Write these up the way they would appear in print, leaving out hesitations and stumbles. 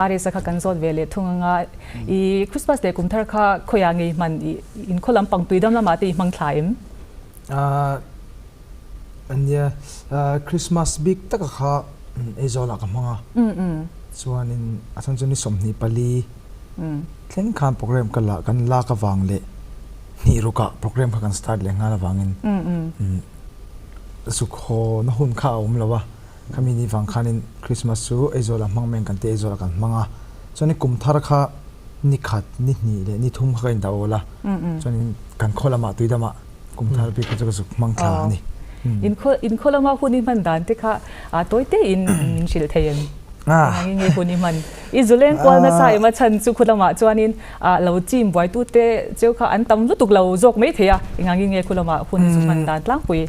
Arisa kha kan zawt ve leh thung anga i Christmas leh kum thar kha khawiah ngei hman i inkhaw lam pang tui dam lamah te i hmang thla em? Ania Christmas bik taka kha Aizawlah ka hmang a, chuanin a chhan chu ni 24 thleng khan program ka la kan lak avang leh hnih rukah program kha kan start leh nghal avangin zukhaw na hun kha a awm lo a. Khami ni vang khanin Christmas chu Aizawlah hmang mai ang kan ti Aizawlah kan hmang a, chuanin kum thar kha ni khat, ni hnih leh ni thum kha ka indah awl a, chuanin kan khaw lamah tui damah kum thar bik kha chu ka zuk hmang thla a ni. Inkhaw lama hun i hman dan te kha tawi tein min hrilh thei em? Engangin nge hun i hman? I zuleng kual nasa em a chhan chu khu lamah chuanin lo chim buaitute cheu kha an tam lutuk lo zawk mai thei a, engangin nge khu lamah hun i zu hman dan tlangpui?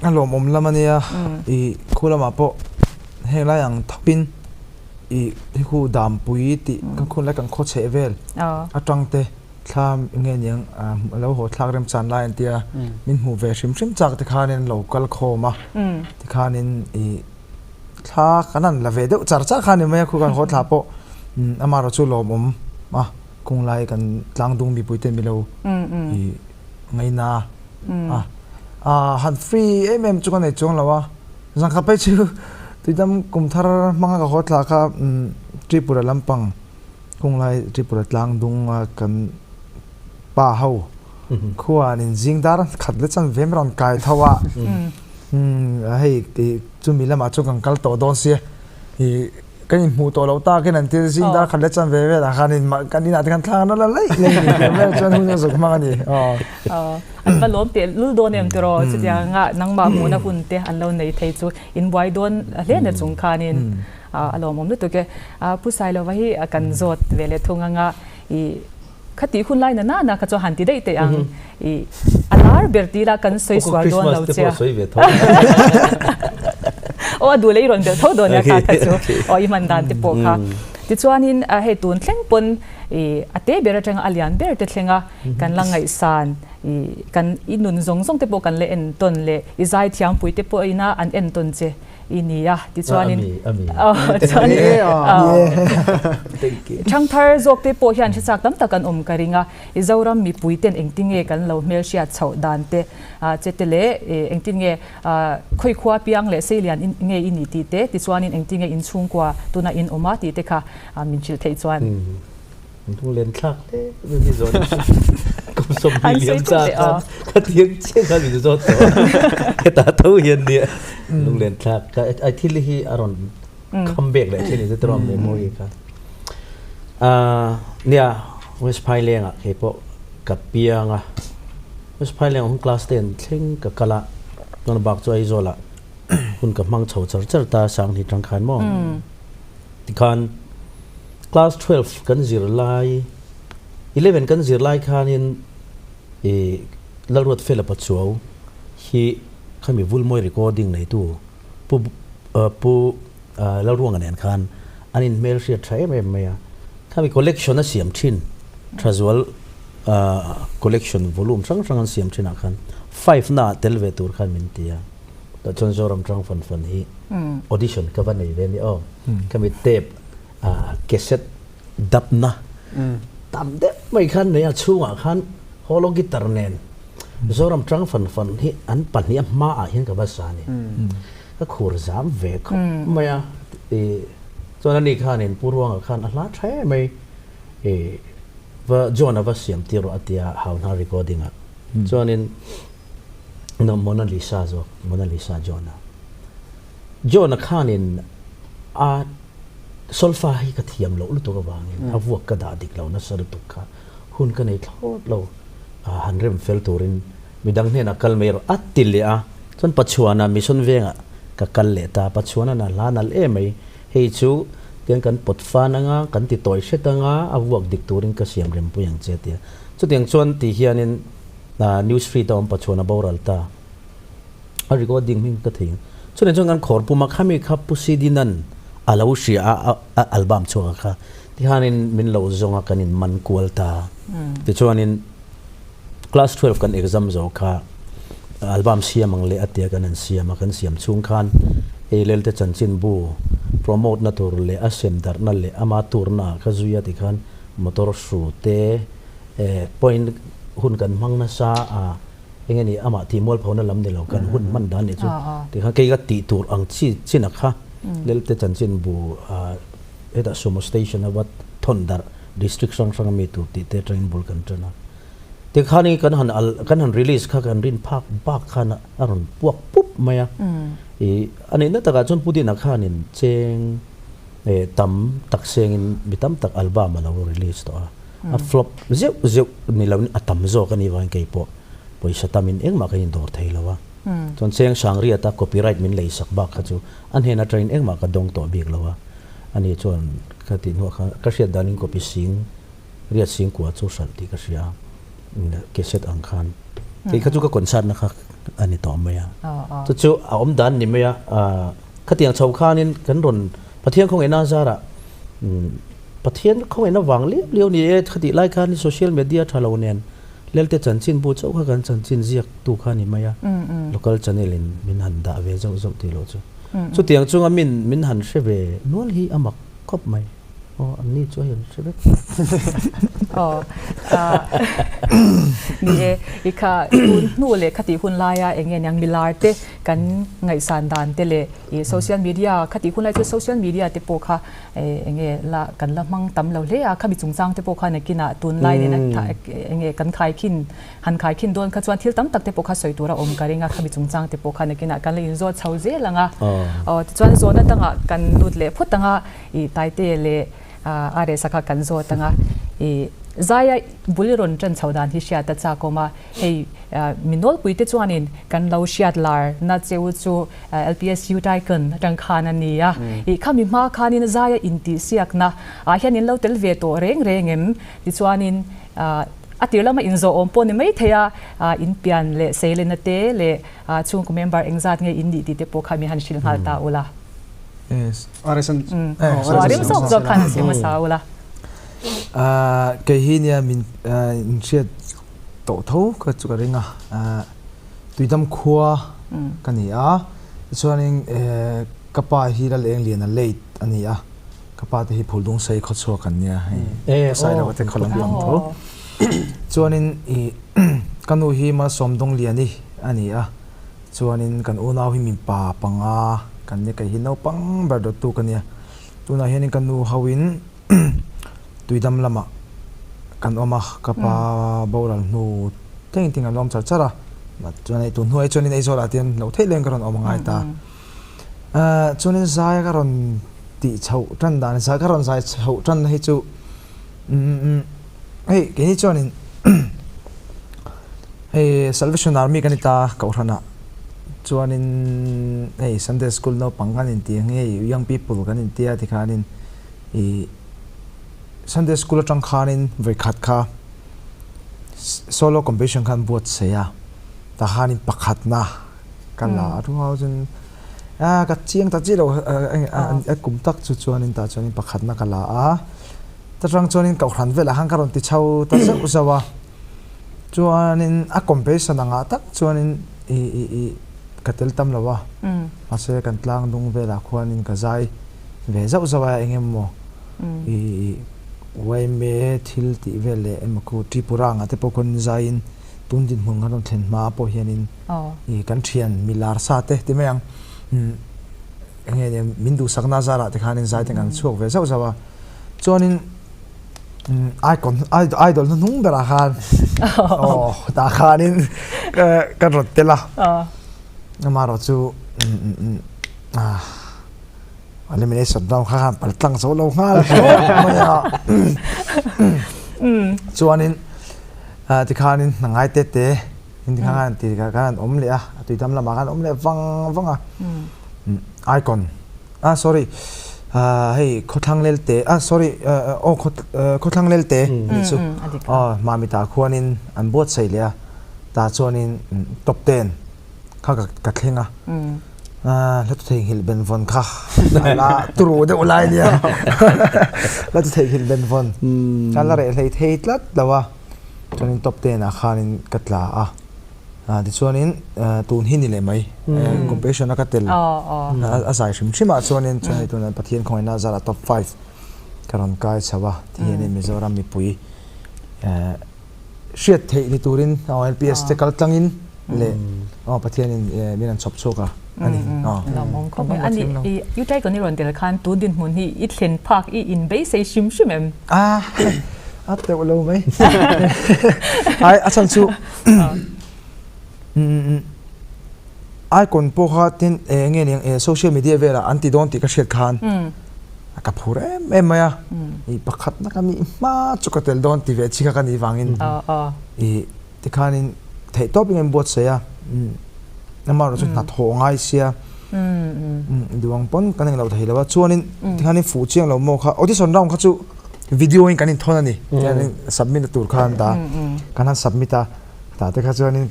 A lawmawm lam a nia, i khu lamah pawh heng lai ang thawpin i khu dampui tih kan khun lai kan khaw chheh vel atang te thla nge niang a lo haw thlak remchan lai an tia min hmuh ve hrim hrim chak te khanin an lo kal khawm a tikhanin i thla kan han la ve deuh char char kha a ni mai a khu kan haw thla pawh amaherawh chu lawmawm a kung lai kan tlangdung mipui te milo i ngaina a a han free em em chu ka nei chuang lo a zangkhat phei chu tuidam kum thar hmanga ka haw thla kha Tripura lampang hunglai Tripura tlang dung a kan pa ho khuan in zing dar khat le chan vem rawn kai tho a hei chumi lamah chuan kan kal tawh dawn sia i Kan inhmuh tawh loh takin an thil zing dar khat leh chuan ve velah khan in kan inah te khan thlang an la laih laih a ni tih vel chuan hun a zuk hmang a ni. An va lawm teh lul dawn em tiraw chutianga nangmah hmuhna hun te an lo nei thei chu in buai dawn hle na chung khanin a lawmawm lutuk e. Pu Sailova hi kan zawt ve leh thung anga i Khatih hun lai na nana kha chu han ti daih teh ang. I a lar ber ti la kan sawi sual dawn lo che a. Aw a duh leh i rawn belh tho dawn nia kha kha chu. Aw i hman dan te pawh kha. Tichuanin hei tun thleng pawn i a te ber atanga a lian ber te thlenga kan la ngaihsan i kan i nun zawng zawng te pawh kan la entawn leh i zaithiampui te pawhin a an entawn che. I ni a, tichuanin Thangthar zawk te pawh hian hrichak tam tak an awm ka ring a, i Zoram mipui ten engtin nge kan lo hmelhriat chhoh dan te che te leh engtin nge khawi khua piang leh seilian nge i nih tih te, tichuanin engtin nge inchhungkua tuna in awm a tih te kha min hrilh theih chuan. Lunglen thlak hle mai hi zawn kum 20 liam cha khan ka thiang chiah khan min zawt tawh a heta tho hian nia lunglen thlak ka ai thil hi a rawn come back leh thin ni tawh memory kha nia West Phaileng ah kei pawh ka piang a West Phaileng hun class 10 thleng ka kal a chuan bak chu Aizawl ah hun ka hmang chho char char ta Sanghni tang khan maw tikhan Class 12 kan zir lai, 11 kan zir lai khanin i Lalruat Fela Pachuau hi khami Vulmawi recording neitu Pu Pu Lalruanga nen khan an inhmel hriat tha em em mai a. Khami collection a siam thin, Thazual collection volume hrang hrang an siam thinah khan five na ah tel ve tur khan min ti a. Tah chuan Zoram Tang Fan Fan hi audition ka va nei ve a ni aw. Khami tape cassette dapna tam deuh mai khan nei a chhungah khan holo guitar nen Zoram Tang Fan Fan hi an pahnih a hmaah hian ka va sa a ni. Ka khur zam ve khawp mai a. Chuan ani khanin Pu Ruanga khan a hla tha em mai va John a va siam tir rawh a tia Hauhnar recording ah. Chuanin No, Mona Lisa zawk, Mona Lisa John-a. John-a khanin a solfa hi ka thiam loh lutuk avangin a vuak ka dah dik lo nasa lutuk kha hun ka nei thlawt lo. Han rem fel turin midang hnenah kal mai rawh a ti leh a. Chuan Pachuana mission vengah ka kal leh ta. Pachuana na hla nalh em mai. Hei chu tiang kan pawt fan anga, kan ti tawi hret anga, a vuak dik turin ka siam rempui ang che a ti a. Chutiang chuan ti hianin News feed a awm pachuan a boral ta. A recording hming ka thei. Chutiang chuan kan khawr pum a khami kha Pu Sidinan a lo hria a, a album chhuak a kha. Tikhanin min lo zawng a kan in man kual ta. Tichuanin class 12 kan exam zo kha album siam ang leh a tia kan han siam a, kan siam chhung khan ei lelte chanchin bu promote na tur leh a sem darhna leh ama turna ah kha zui a tikhan motor hru te point hun kan hmang nasa a eng nge ni amah tih mualphona lam ni lo kan hun hman dan nih chu tikhan kei ka tih tur ang chi chin a kha Lelte chanchinbu hetah sumo station a va thawn darh district hrang hrang ami tur tih te atangin bul kan tan a. Tikhan i kan han al kan han release kha kan rin phak bak khan a rawn puak pup mai a. I a nihna takah chuan Pu Dina khanin cheng eh tam tak sengin mi tam tak album a lo release tawh a. A flop zeuh zeuh ni loin a tam zawk a nih vangin kei pawh pawisa tamin engmah ka indawr thei lo a. Chuan cheng Sangriata copyright min lei sak bak kha chu a hnen atangin engmah ka dawng tawh bik lo a. Ani chuan ka tih hnuah khan ka hriat danin copy sing riat sing kua chu hralh tih ka hria a, cassette ang khan. Kei kha chu ka concert na kha a ni tawh mai a. Chu chu a awm dan ni mai a, khatiang chho khanin kan rawn Pathian khawngaihna zarah Pathian khawngaihna vang liau liau ni e khatih lai khan social media tha lo nen Lelte chanchin bu chauh kha kan chanchin ziak tu kha ni mai a, local channel in min han dah ve zauh zauh tih loh chu. Chutiang chunga min min han hre ve nual hi a mak khawp mai. Aw an ni chu a han hre vek. Aw ni e, i kha tun hnu leh khatih hun laia eng nge niang milar te kan ngaihsan dan te leh i social media khatih hun lai chu social media te pawh kha eng nge la kan la hmang tam lo hle a, khami chungchang te pawh kha nakinah tunlai nena eng nge kan khaikhin han khaikhin dawn kha chuan thil tam tak te pawh kha sawi tur a awm ka ring a, khami chungchang te pawh kha nakinah kan la inzawt chho zel ang a. Aw tichuan zawhna dangah kan lut leh phawt ang a, ih Taite leh a rehsa kha kan zawt ang a, ih Zaia bul rawn ṭan chho dan hi hriat a chak awm a, hei mi nawlpui te chuanin kan lo hriat lar na cheu chu LPS Youth Icon atang khan a ni a, ih khami hma khanin Zaia intihsiakna ah hian in lo tel ve tawh reng reng em? Tichuanin a tir lama inzawh awm pawh ni mai thei a, in pian leh seilena te leh chhungkaw member engzat nge in nih tih te pawh kha mi han hrilh nghal ta ula. Yes. A rem zawk zawk khan han sawi hmasa ula. Kei hi nia min inhriat tawh tho ka chu ka ring a, Tuidam khua ka ni a, tichuanin ka pa hi Laleng Liana late a ni a, ka pa te hi Phuldung sei khawchhuak an nia hei Sailova te khaw lam pang tho. Chuanin ka nu hi Malsawmdawng Liani a ni a, chuanin kan unau hi mipa panga kan nia, kei hi naupang ber dawttu ka nia. Tunah hianin ka nu hoin Tuidam lamah kan awm a, ka pa boral hnu thleng thleng an awm char char a, chuan hei tun hnuai chuanin Aizawl-ah te hian lo theih leng ka rawn awm a ngai ta. Chuanin zai ka rawn tih chhoh tan dan, zai ka rawn zai chhoh tan na hi chu hei keini chuanin hei Salvation Army kan ni ta Kohhranah chuanin hei Sunday School naupang kan inti ang hei Young People kan intia tikhanin ih Sunday School atang khanin vawikhat kha solo competition khan buatsaih a tahanin pakhatna ka la a rual chuan a ka chiang ta chiah lo a kum tak chu chuanin tah chuanin pakhatna ka la a ta tang chuanin kohhran velah khan ka rawn ti chho ta zauh zauh a chuanin a competition angah tak chuanin ih ih ih ka tel tam lo a mahse kan tlang dung velah khuanin ka zai ve zauh zauh a eng emaw ih yma thil tih vel leh emaw khu Tripura angah te pawh khuan zaiin tun dinhmun kan rawn thlen hma pawh hianin ih kan thian mi lar sa te ti mai ang eng nge min duhsakna zarah te khanin zai te kan chhuak ve zauh zauh a chuanin icon idol hnuhnung berah khan aw tah khanin ka rawn tel a amaherawh chu Elimination round kha khan pal tlang zo lo nghal mai a. Chuanin tikhanin hna ngai te te in tikhan khan ti khan an awm leh a, a tuidam lamah khan awm leh vang vang a. Icon ah sorry hei khawthlang lel te ah sorry aw khawthlang lel te anih chu aw Mamita khuanin an buatsaih leh a tah chuanin top ten kha ka thleng a hla tu theihnghilh ben vawn kha la turu deuh lai nia hla tu theihnghilh ben vawn ka la reh hlei thei tlat lo a chuanin top ten ah khanin ka tla a. Tichuanin tun hi ni leh mai competition a ka tel a zai hrim hrim ah chuanin chuan hei tunah Pathian khawngaihna a zarah top five ka rawn kai chho a tihianin Mizoram mipui hriat theih ni turin LPS te kal tlangin leh Pathianin min rawn chhawp chhuak a ani. Lawmawm khawp mai. Ani i Utaikon i rawn tel khan tun dinhmun hi i thlen phak i inbeisei hrim hrim em? A teuh lo mai. Ai a chhan chu Icon pawh kha tin eng nge niang social media velah an ti dawn tih ka hriat khan ka phur em em mai a. I pakhat na ka nih hma chu ka tel dawn ti ve chi kha ka nih vangin i tikhanin theih tawp in ka inbuatsaih a. Amaherawhchu chu hnathawh ngai sia duang pawn kan englo thei lo a chuanin tikhanin fuh chiang lo maw kha audition round kha chu video in kan inthawn a ni tihianin submit na tur khan ta kan han submit a tah te kha chuanin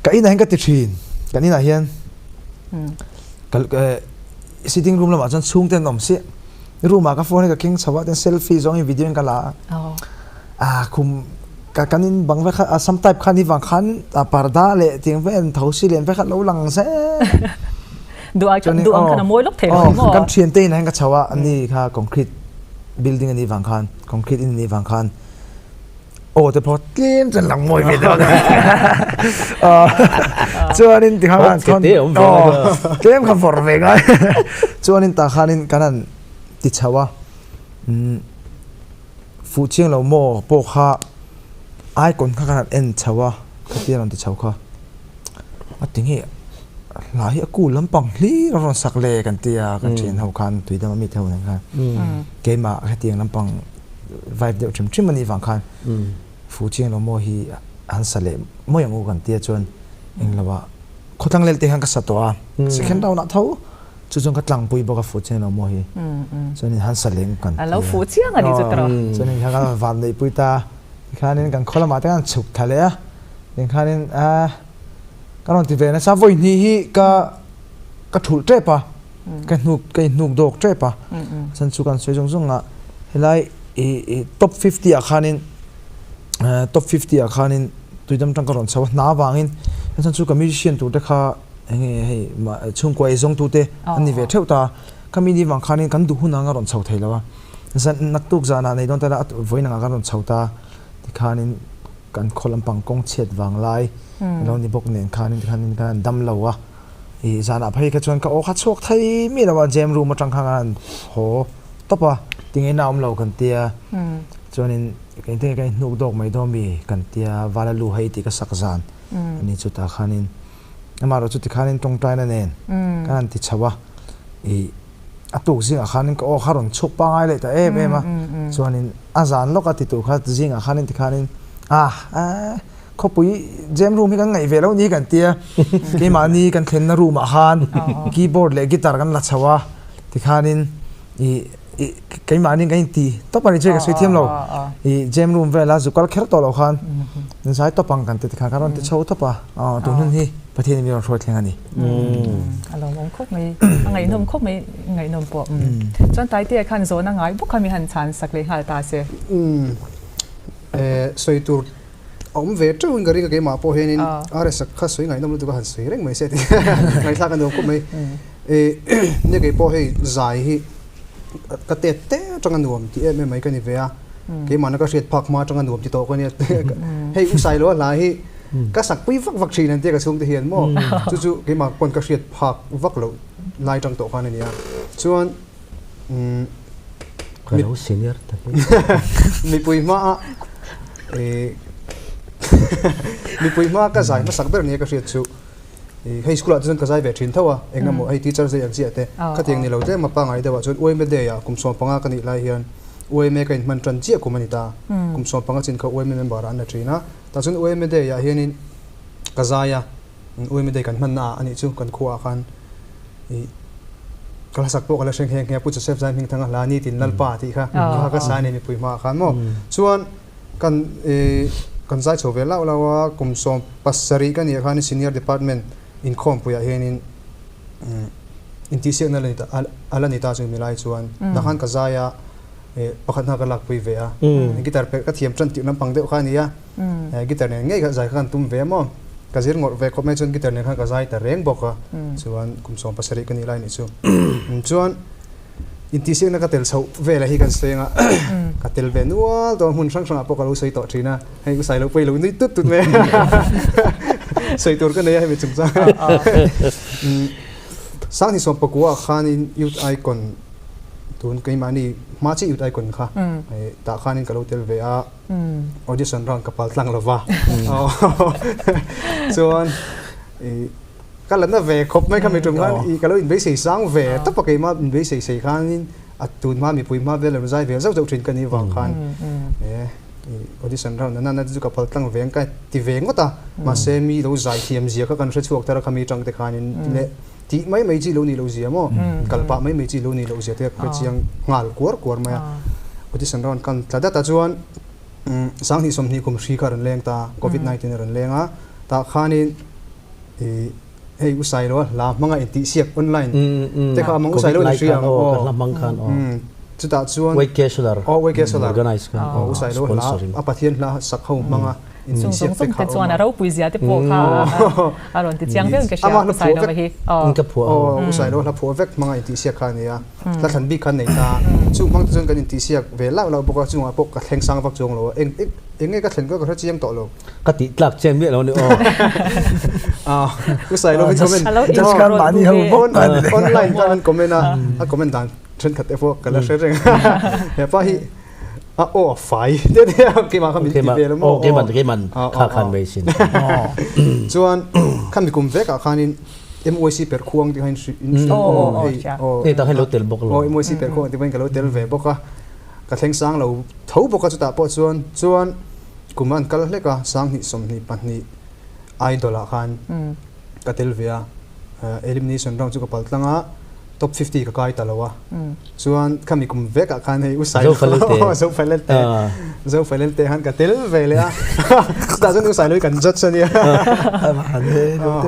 ka inah hian ka ti thin kan inah hian ka sitting room lamah chuan chhungte an awm siah room ah ka phone hi ka keng chho a tin selfie zawngin video in ka la a a khum ka kan in bang vek kha a sam type kha ni vang khan a parda leh tiang vel tho si len vek kha lo lang zel duh ai chuan duh ang khan a mawi lawk thei lo maw kan thian te in ah hian ka chho a ani kha concrete building ani vang khan concrete in ani vang khan aw te pawh tlem chuan lang mawi ve deuh chuanin ti khan tlem kha vawrh ve ngai chuanin tah khanin kan han ti chho a fuh chiang lo maw pawh kha icon kha kan han en chho a khatia rawn ti chho kha a ti nge hla hi a cool lampang hlir a rawn sak le kan ti a kan thian ho khan tui dam ami te ho nen khan keimah hetiang lampang vibe deuh hrim hrim anih vang khan fu chiang lo maw hi an sa leh mawi ang u kan tia chuan englo ah khawtlang lel te khan ka sa tawh a second round ah tho chu chuan ka tlangpui bawk a fu chiang lo maw hi chuan in han sa leh ang kan tia a lo fu chiang ani chu tawh chuan in khan van neih pui ta tikhanin kan khaw lamah te khan chhuk tha leh a Engkhanin a ka rawn ti ve nasa vawi hnih hi ka ka thulh tep a ka hnuk ka inhnuk dawk tep a chuan chu kan sawi zawng zawng a helai i i top 50 ah khanin top 50 ah khanin tuidam tang ka rawn chho a hna avangin chuan chu ka musician tur te kha enge hei chhungkua ei zawng tu te an ni ve theuh ta khami ni vang khanin kan duh hun ang a rawn chho thei lo a zan naktuk zanah nei dawn ta ila vawiin angah kan rawn chho ta tikhanin Kan khaw lampang kawng chhiat vang lai lo ni bawk nen khanin tikhanin kan han dam lo a, ih zanah phei kha chuan ka aw kha chhuak thei mi lo a, jam room atang khan kan han haw tawp a, tinge na awm lo kan tia, chuanin engtin nge kan inhnuk dawk mai dawn mi kan tia, vala lu hei tih ka sak zan a ni chutah khanin amaherawh chu tikhanin tawngtaina nen kan han ti chho a, ih. A tuk zingah khanin ka aw kha rawn chhuk pangai leh ta em em a, chuanin a zan lawk a ti tur kha zingah khanin tikhanin ah khawpui jam room hi kan ngaih ve lo ni kan tia, keimahni kan thlenna room ah khan keyboard leh guitar kan la chho a, tikhanin ih ih keimahni kan inti tawp a ni chu ka sawi thiam lo, ih jam room vela zu kal kher tawh loh khan zai tawp ang kan ti tikhan kan rawn ti chho tawp a, tun hun hi Pathianin min rawn hruai thleng a ni. A lawmawm khawp mai, a ngaihnawm khawp mai, ngaihnawm pawh. Chuan Taitea khan zawhna ngai bawk kha mi han chhan sak leh nghal ta se. Sawi tur a awm ve teuh in ka ring a keimah pawh hianin RS a kha sawi ngaihnawm lutuk a han sawi reng mai se tih ngaihthlak a nuam khawp mai. Nia kei pawh hei zai hi ka tet te atanga nuam tih em em mai ka ni ve a, keimahna ka hriat phak hma atanga nuam ti tawh ka nia. Hei U Sailoa hla hi Ka sak pui vak vak thin an tia ka chhungte hian maw chu chu keimah pawn ka hriat phak vak loh lai tang tawh khan a nia chuan Ka lo senior ta hle. Mipui hmaa mipui hmaa ka zai hmasak ber nia ka hriat chu hei school ah te chuan ka zai ve thin tho a engemaw hei teacher zai ang chiah te khatiang ni lo tlem a pangngai deuh ah chuan UMA day ah kum 15 ka nih lai hian UMA ka inhman tan chiah kum a ni ta kum 15 chin kha UMA member ah an la thin a. Tah chuan UMA Day ah hianin ka zai a, UMA Day kan hmanna ah anih chu kan khua ah khan ih ka hlasak pawh ka la hreng nghe nghe a, Pu Joseph Zai Hmingthanga hla Nitin Lalpa tih kha kha ka sai nei mipui hmaah khan maw. Chuan kan ih kan zai chho ve lauh lauh a, kum 17 ka nih ah khan Senior Department inkhawmpuiah hianin intihsiakna la ni ta a la ni ta chu milai chuan tah khan ka zai a. Pakhat hna ka lakpui ve a, guitar perh ka thiam tan tih lampang deuh kha a ni a, guitar nen ngei kha zai kha kan tum ve a maw. Ka zir ngawrh ve khawp mai chuan guitar nen khan ka zai ta reng bawk a, chuan kum 17 ka nih lai nih chu. Chuan intihsiakna ka tel chhoh velah hi kan sawi anga ka tel ve nual tawh a, hmun hrang hrangah pawh ka lo sawi tawh thin a, hei u Sailo pawh i lo nui tut tut mai a, sawi tur ka nei a hemi chungchang. Sanghnih 19 ah khanin Youth Icon tun keimahni hma chiah Youth Icon kha tah khanin ka lo tel ve a. Audition round ka pal tlang lova chuan ka la na ve khawp mai kha mi tum khan i ka lo inbeisei sang ve tawp a keimah inbeisei sei khanin a tun hma mipui hma vel lo zai ve zauh zauh thin ka nih vang khan e audition round na na chu ka pal tlang ve ang ka ti ve ngawt a mahse mi lo zai thiam zia kha kan hre chhuak thar a kha mi tang te khanin leh tih mai mai chi lo nih loh zia maw kal pah mai mai chi lo nih loh zia te ka chiang nghal kuar kuar mai a audition round kan tla dat a chuan 2020 kum hri kha a rawn leng ta covid 19 a rawn leng a tah khanin ih hei u Sailo a hla hmanga intihsiak online te kha amang u Sailo ni hria ang aw hla hmang khan aw chutah chuan Wake Solar aw Wake Solar organize khan u Sailo hla a Pathian hla sak ho hmanga Chung zawng zawng te chuan a ropui zia te pawh kha a rawn ti chiang viau in ka hria U Sailova hi. Ka phuah ho. U Sailova hla phuah vek hmanga intihsiak kha a ni a, hla thlan bik kha an nei ta. Chung hmang te chuan kan intihsiak ve lauh lauh bawk a, chungah pawh ka thleng sang vak chuang lo a, eng eng nge ka thlen ka ka hre chiang tawh lo. Ka tih tlak chiang miah lo a ni aw. U Sailova comment online khan an comment a, a comment dan thenkhat te pawh ka la hre reng a, hepa hi A aw a fai te te a keimah kha min ti vel a maw? Aw keiman keiman kha khan mai sin. Chuan khami kum vekah khanin MYC perkhuang te kha in in aw aw hei tah khan lo tel bawk lo. Aw MYC perkhuang te pawhin ka lo tel ve bawk a. Ka thleng sang lo tho bawk a chutah pawh chuan chuan kum an kal hlek a 2022 idol ah khan ka tel ve a elimination round chu ka pal tlang a. Top 50 ka kai ta lo a. Chuan khami kum vek ah khan hei u Sailo Zofa Lelte Zofa Lelte han ka tel ve leh a. Chutah chuan u Sailo hi kan judge a nia.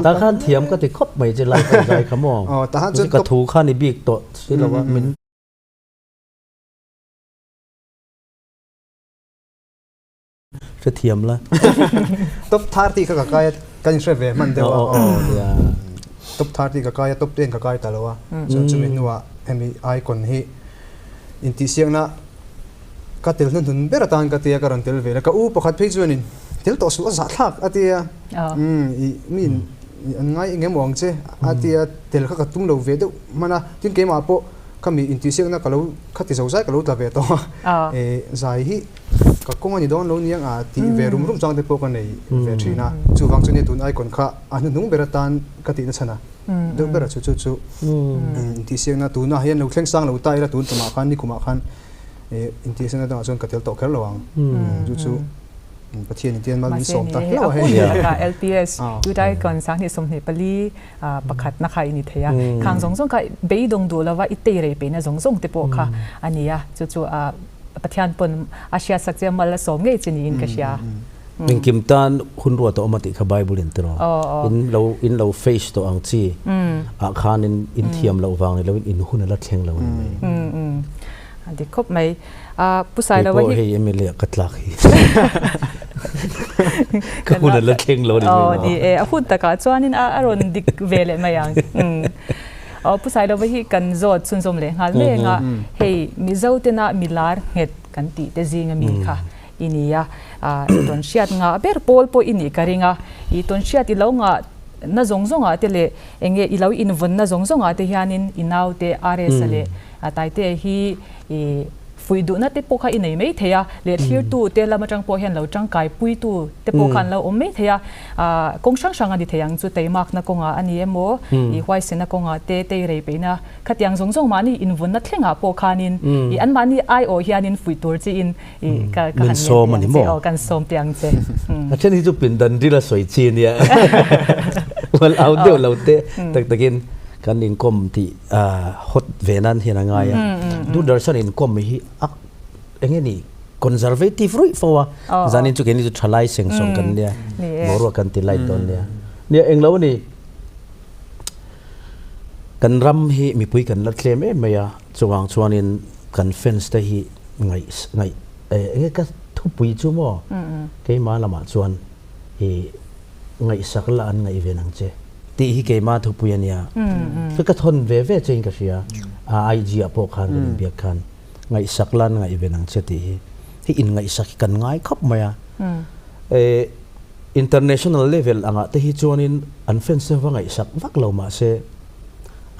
Ta khan thiam ka ti khawp mai che lai kan zai kha maw. Ta khan chuan ka thu khan i bik tawh si lo a min Hrethiam la. Top 30 kha ka kai a, kan inhre ve hman deuh a. Top 30 ka kai a, top 10 ka kai ta lo a. Chuan chumi hnuah hemi icon hi intihsiakna ka tel hnuhnun ber atan ka tia ka rawn tel ve la. Ka u pakhat phei chuanin tel tawh suh a zahthlak a tia. I mi an ngai eng emaw ang che a tia tel kha ka tum lo ve deuh hman a. Tin keimah pawh khami intihsiakna ka lo khati zo zai ka lo tla ve tawh a. Zai hi Ka kawng a ni dawn lo niang a tih ve rum rum chang te pawh ka nei ve thin a, chuvang chu nia tun icon kha a hnuhnung ber atan ka tihna chhan a, deuh ber a chu chu chu intihsiakna tunah hian lo thleng sang lo ta ila tun tumah khan nikumah khan intihsiakna dangah chuan ka tel tawh kher lo ang chu chu Pathian in tian mal min sawm ta hlauh a hei. LPS Youth Icon 2024 pakhat na kha i ni thei a, khang zawng zawng kha beidawng duh lova i tei rei peihna zawng zawng te pawh kha a ni a, chu chu Pathian pawn a hriat sak che a mal a sawm ngei che niin ka hria. Engkim tan hun ruat a awm a tih kha Bible in tiraw? In lo in lo face tawh ang chi ah khan in in thiam loh vang ni lo in in hun a la thleng lo a ni mai. A dik khawp mai. Pu Sailova hi. Keipawh hei MLA ah ka tlak hi. Ka hun a la thleng lo a ni mai. Aw ni e, a hun takah chuanin a rawn dik ve leh mai ang. Aw Pu Sailova hi kan zawt chhunzawm leh nghal mek a, hei Mizo tena milar nghet kan tih te zinga mi kha i ni a, i tawn hriat ngah ber pawl pawh i nih ka ring a, i tawn hriat i lo ngah na zawng zawng ah te leh eng nge i lo invawn na zawng zawng ah te hianin i naute RS-a leh Taitea hi i Fuih duhna te pawh kha i nei mai thei a, leh thlirtu te lam atang pawh hian lo tangkai puitu te pawh kha an lo awm mai thei a. Kawng hrang hrang a ni thei ang chu, teimakna kawngah a ni emaw, i huaisenna kawngah te, teirei peihna khatiang zawng zawng mahni invawnna thlengah pawh khanin i anmahni aiawh hianin fuih tur chiin i ka han ngen teh ang che, aw kan sawm teh ang che. A then hi chu pindan ril a sawi chi a nia, ual au deuh lo te tak takin kan inkawm tih hot ve nan hian a ngai a. Doordarshan inkawm hi a eng nge ni conservative ruih fo a, zanin chu keini chu thalai seng sawng kan nia, boruak kan ti light dawn nia. Nia englo a ni, kan ram hi mipui kan la tlem em mai a, chuvang chuanin kan fans te hi ngaih ngaih eng nge ka thupui chu maw keimah lamah chuan i. Ngaihsak la an ngaih ven ang che tih hi keima thupui a nia. Chu ka thawn ve ve chein ka hria. A IG ah pawh khan kan inbiak khan ngaihsak la an ngaih ven ang che tih hi. Hei inngaihsak hi kan ngai khawp mai a. International level angah te hi chuanin an fans te va ngaihsak vak lo mahse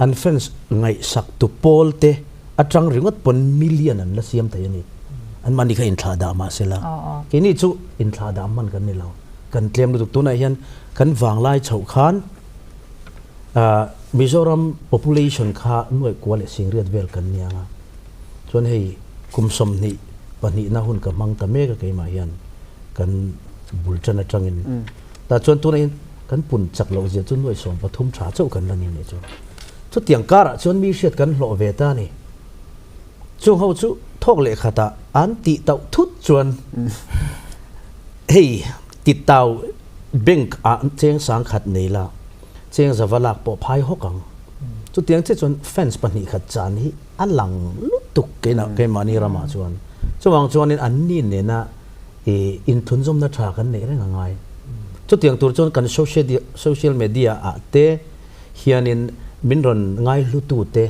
an fans ngaihsak tu pawl te atang ringawt pawn million an la siam thei a ni. Anmahni kha inthlah dah mahse la. Keini chu inthlah dah hman kan ni lo. Kan tlem lutuk. Tunah hian kan vanglai chhoh khan Mizoram population kha nuaih kua leh singriat vel kan ni ang a. Chuan hei kum 22 na hun ka hmang ta mek a keimah hian kan bul tan atangin. Tah chuan tunah hian kan pun chak loh zia chu nuaih 13 tha chauh kan la ni nih chu. Chutiang karah chuan mi hriat kan hlawh ve ta a ni. Chung ho chu thawk leh khatah an tih tauh thut chuan hei titau bank ah cheng 10,000 nei la cheng zava lak pawh phai hawk ang. Chutiang che chuan fans 2 khat chan hi a lang lutuk keina keimahni ramah chuan. Chuvang chuanin an ni nena inthunzawmna tha kan neih reng a ngai. Chutiang tur chuan kan social media ah te hianin min rawn ngai hlutu te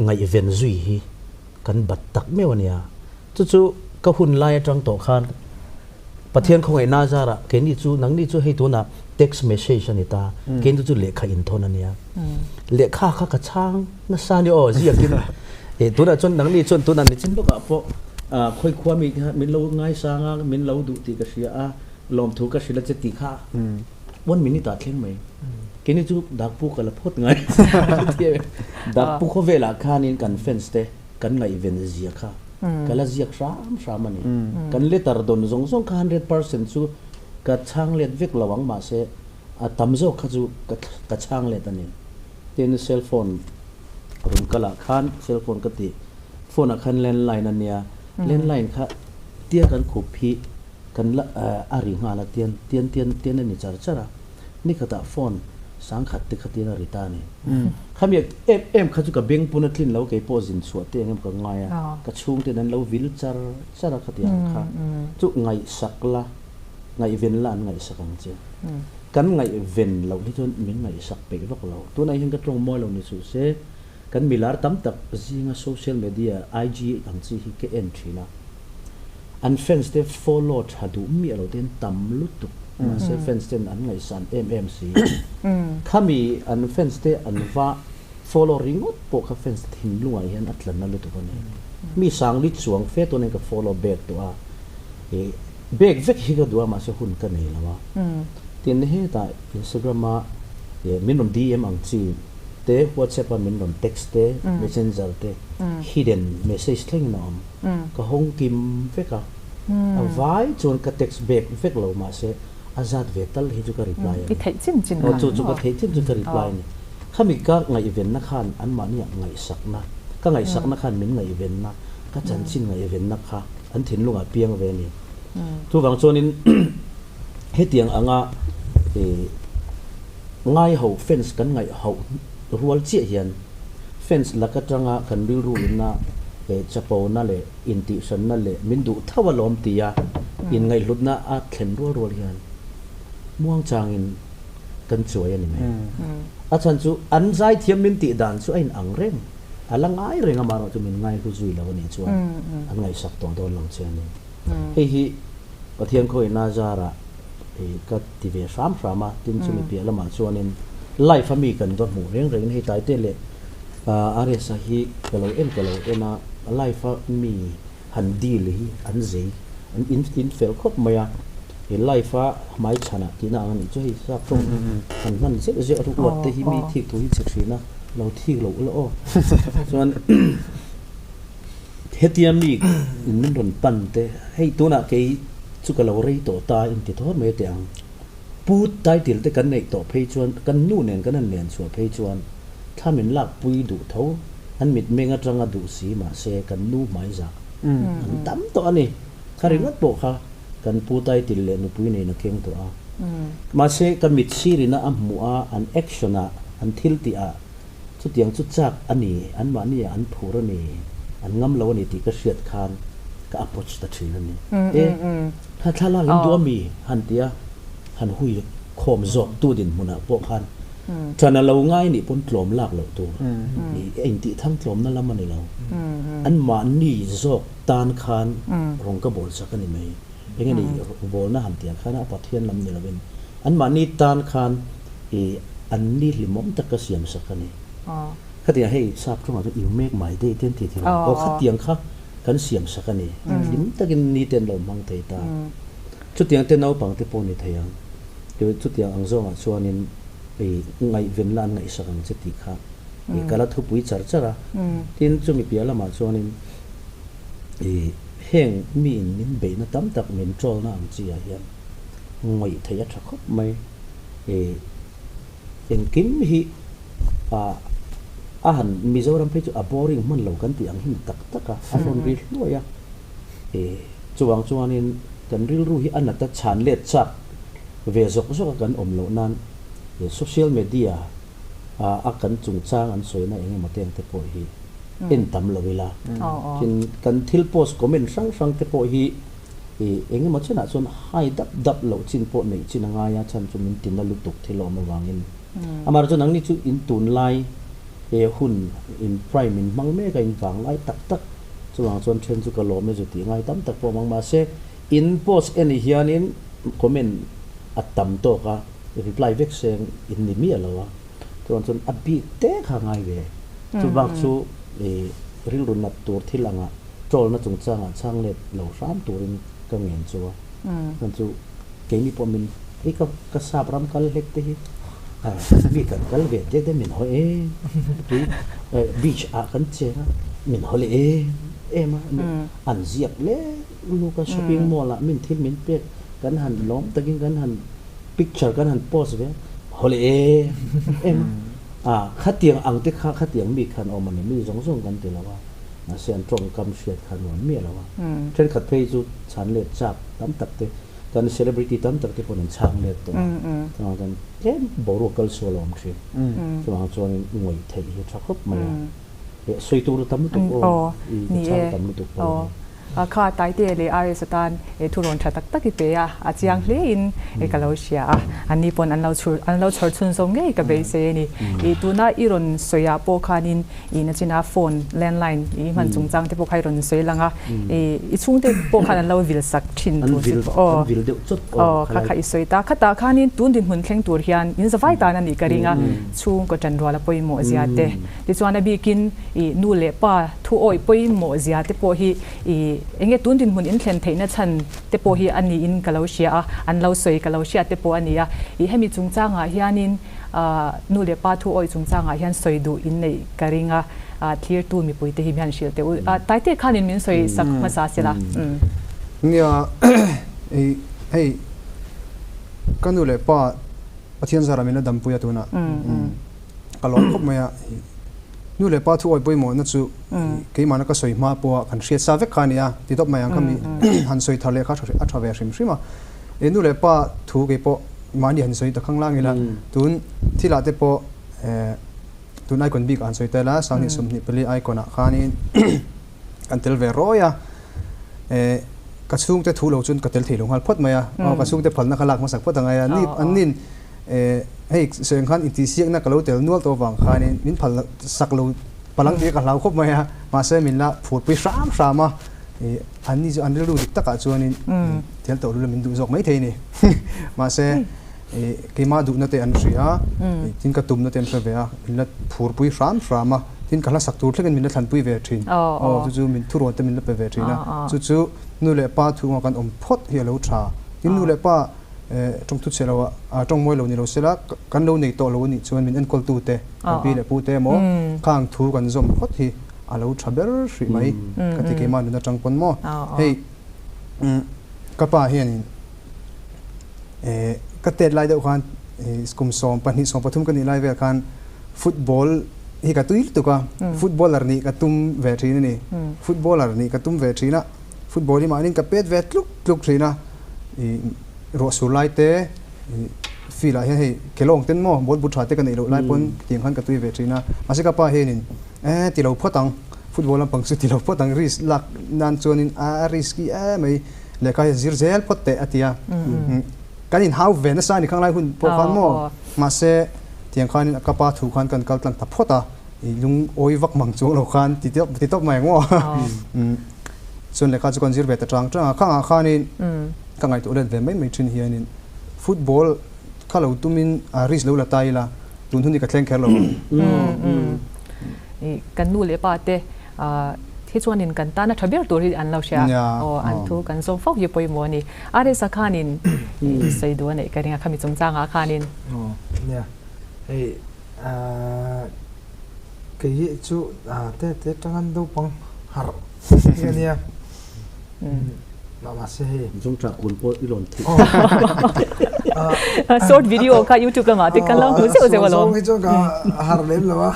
ngaihven zui hi kan bat tak meuh a nia. Chu chu ka hun lai atang tawh khan Pathian khawngaih na zarah keini chu nangni chu hei tunah text message a ni ta, keini chu lehkha inthawn a nia. Lehkha kha ka chhang nasa ni aw ziakin tunah chuan nangni chuan tunah nichin lawkah pawh khawi khua mi kha min lo ngaisang a, min lo duh tih ka hria a, lawmthu ka hrilh a che tih kha one minute ah thleng mai. Keini chu dakpu ka la phawt ngai. Dakpu khawvelah khanin kan fans te kan ngaihven zia kha ka la ziak hram hram a ni. Kan letter dawn zawng zawng kha 100% chu ka chhang let vek lo ang mahse a tam zawk kha chu ka chhang let a ni. Tin cell phone rawn kalah khan cell phone ka ti phone ah khan landline a nia landline kha tia kan khup hi kan la a ri nghal a tian tian tian tian a ni char char a. Nikhatah phone 10,000 te kha tiin a ri ta a ni. Khami em em kha chu ka beng pun a tlin lo kei pawh zin chhuah te engemaw ka ngai a, ka chhungten an lo vil char char a khatiang ang kha chu ngaihsak la, ngaihven la an ngaihsak ang che. Kan ngaihven loh hi chuan min ngaihsak peih vak lo. Tunah hian ka tawng mawi lo ni suh se, kan milar tam tak zinga social media IG ang chi hi ka en thin a. An fans te follow tha duh miah lo ten tam lutuk mahse fans ten an ngaihsan em em si. Khami an fans te an va follow ringawt pawh kha fans te thinlungah hian a tlanna lutuk a ni. Mi sangli chuang fe tuanin ka follow back tawh a, ih back vek hi ka duh a mahse hun ka nei lo a. Tin hetah Instagram a min rawn DM ang chi te WhatsApp a min rawn text te messenger te hidden message thlengin a awm. Ka hawng kim vek a, a vai chuan ka text back vek lo mahse a zat ve tal hi chu ka reply a ni. I theih chin chin khan. Aw chu chu ka theih chin chin ka reply a ni. Khami ka ngaihvenna khan anmahniah ngaihsakna, ka ngaihsakna khan min ngaihvenna, ka chanchin ngaihvenna kha an thinlungah piang ve a ni. Chuvang chuanin hetiang anga ngaiho fans kan ngaihhoh rual chiah hian fans lak atanga kan rilru inna leh chapona leh intihhranna leh min duh tho a lawm tia inngaihhlutna a thlen rual rual hian muang changin kan chuai a ni mai. A chhan chu an zaithiam min tih dan chu a inang reng, a la ngai reng amaherawh chu min ngaihlu zui lo a nih chuan an ngaihsak tawh dawn lo che a ni. Hei hi Pathian khawihna zarah ka ti ve hram hram a, tin chumi piah lamah chuanin live a mi kan va hmuh reng rengin hei Taite leh Aresa hi ka lo en ka lo en a, live a mi han deal hi an zei an in in fel khawp mai a, he live a hmai chhanah tihna ang a nih chu hei sap tawng han hman zeuh zeuh a ru uat te hi mi thik thu hi che thin a, lo thik loh ula aw chuan Hetia mi in min rawn pan te, hei tunah kei chu ka lo rei tawh ta in ti thawr mai teh ang. Pu title te kan neih tawh phei chuan kan nu nen kan han len chhuah phei chuan thla min lak pui duh tho, an mitmeng atanga duh si mahse kan nu hmai zah an tam tawh a ni. Kha ringawt pawh kha kan pu title leh nupui nen a keng tawh a. Mahse ka mit sirina a hmuh a, an action ah, an thil tih ah Chutiang chu chak a ni, anmahni ah an phur a ni, an ngam lo a ni tih ka hriat khan ka approach ta thin a ni. E, kha thlalak in duh a mi? Han ti a, han hui. khawm zawk tu dinhmunah pawh khan ṭan a lo ngai nih pawn tlawm lak loh tur a intih thang tlawmna lam a ni lo. Anmahni zawk tan khan rawng ka bawl chak a ni mai. Eng nge ni bawlna han tih ang khan a Pathian lam ni lovin anmahni tan khan i an ni hlimawm tak ka siam sak a ni. Khatiang hei sap tawngah chuan you make my day te an ti thei lo. Aw khatiang kha kan siam sak a ni. Hlim takin ni te an lo hmang thei ta. Chutiang te naupang te pawh ni thei ang. Chutiang ang zawngah chuanin i ngaihvenna an ngaihsak ang che tih kha i ka la thupui char char a. Tin, chumi piah lamah chuanin i heng miin min beihna tam tak min trollna ang chi ah hian ngawih theih a tha khawp mai. I engkim hi ah a han Mizoram phei chu a boring hman lo kan tih ang hi ni tak tak a, a rawn ri hluai a. E, chuvang chuanin kan rilru hi a nata chhan let chak ve zawk zawk a kan awm loh nan e social media a a kan chungchang an sawina eng emaw te ang te pawh hi en tam lo ila. Tin, kan thil post comment hrang hrang te pawh hi e eng emaw chenah chuan hai dap dap loh chin pawh neih chin a ngai a, chhan chu min tina lutuk thil a awm avangin. Amaherawhchu nangni chu in tunlai e hun in prime in hmang mek a, in vanglai tak tak Chuvang chuan then chu ka lawm e zu tih ngai tam tak pawh mang mahse in post en hianin comment a tam tawk a reply vek seng in ni miah lo a chuvang chuan a bik te kha ngai ve chuvang chu i rilru nat tur thil anga troll na chungchangah chhang let lo hram turin ka ngen chu a chuan chu keini pawh min hei ka ka sap ram kal hlek te hi mi kan kal ve dek dek min haw em tui beach ah kan cheng a min haw leh em em a an ziak lek luk a shopping mall ah min thil min pek kan han lawm takin kan han picture kan han post ve a haw leh em em a khatiang ang te kha khatiang mi khan awm a ni mi zawng zawng kan ti lo a mahse an tawngkam hriat kha nuam miah lo a thenkhat phei chu chhan let chak tam tak te Kan celebrity tam tak te pawh an chhang let tawh a, chuvang chuan tlem boruak kal sual a awm thin. Chuvang chuan ngawih theih hi a tha khawp mai a, sawi tur a tam lutuk aw, i ka chhang tam lutuk pawh a ni. Kha Taite leh RS atan thurawn tha tak tak i pe a, a chiang hle in ka lo hria a, anni pawn an lo chhur an lo chhawr chhun zawm ngei ka beisei a ni. I tuna i rawn sawi ah pawh khanin i nachina phone landline i hman chungchang te pawh kha i rawn sawi lang a, i chhungte pawh khan an lo vil sak thin thu che pawh aw vil deuh chawt aw kha kha i sawi ta khatah khanin tun dinhmun thleng tur hian in zavai tan a nih ka ring a chhungkaw ṭanrual a pawimawh zia te tichuan a bikin i nu leh pa thu awih pawimawh zia te pawh hi i enge tun dinhmun in thlen theihna chhan te pawh hi a niin ka lo hria a an lo sawi ka lo hriat te pawh a ni a i hemi chungchangah hianin Nu leh pa thu awih chungchangah hian sawi duh in neih ka ring a, thlirtu mipuite hi mihan hrilh teh u. Taite khanin min sawi sak hmasa se la. Nia, hei ka nu leh pa Pathian zara min la dampui a tunah ka lawm khawp mai a. Nu leh pa thu awih pawimawhna chu keimahna ka sawi hma pawha kan hriat sa vek kha a ni a, ti tawp mai ang kha mi han sawi thar leh kha a tha ve hrim hrim a. Nu leh pa thu keipawh Mahni han sawi ta khang lang ila, tun thilah te pawh tun icon bik ah han sawi ta ila, Sanghnih 24 icon ah khanin kan tel ve rawi a, ka chhungte thu lo chuan ka tel thei lo nghal phawt mai a, aw ka chhungte phalna kha lak hmasak phawt angai a, ni an nin hei sawi ang khan intihsiakna ka lo tel nual tawh avang khanin min phal sak lo palang tih ka hlau khawp mai a, mahse min la phurpui hram hram a. An ni chu an rilru dik takah chuanin tel tawh lula min duh zawk maithei a ni. Mahse keimah duhna te an hria a, tin ka tumna te an hre ve a, min la phurpui hram hram a, tin ka hla sak tur thlengin min la thlanpui ve thin. Aw chu chu min thurawn te min la pe ve thin a, chu chu nu leh pa thunga kan awm phawt hi a lo tha. Tin nu leh pa tawng thu chhe lo a, tawng mawi lo ni lo sela kan lo nei tawh lo a nih chuan min enkawltu te, kan pi leh pu te emaw khang thu kan zawm phawt hi a lo tha ber hrih mai ka ti keimah nun atang pawn maw hei ka pa hianin ka tet lai deuh khan kum 12 13 ka nih lai vel khan football hi ka tui lutuk a footballer nih ka tum ve thin a ni footballer nih ka tum ve thin a football hi mahni ka pet ve tluk tluk thin a ruah sur lai te field ah hian hei kelawng ten maw ball bu tha te ka neih loh lai pawn tiang khan ka tui ve thin a mahse ka pa hianin Eh ti lo phawt ang, football lampang chu ti lo phawt ang, risk lak nan chuanin a risky em mai, lehkha hi zir zel phawt teh a ti a. Kan inhau ve nasa a ni khang lai hun pawh khan maw? Mahse, tiang khanin ka pa thu khan kan kal tlang ta phawt a, i lungawi vak mang chuang lo khan ti tawp ti tawp mai ang maw? Chuan lehkha chu kan zir ve ta chang chang a, khangah khanin ka ngaihtuah let ve mai mai thin hianin football kha lo tumin risk lo la ta ila tun hun hi ka thleng kher lo ang. Kan nu leh pa te hi chuanin kan tana tha ber tur hi an lo hria aw an thu kan zawm fo hi pawimawh a ni. Aresa khanin sawi duh a neih ka ring a khami chungchangah khanin. Aw nia hei kei hi chu te te tangan naupang harh hi a nia mahse hei. Zungṭah kun pawh i lawn theih. Short video kha youtube lamah te kan lo hmu zeuh zeuh alawm. Zawng hi chuan ka harh lem lo a,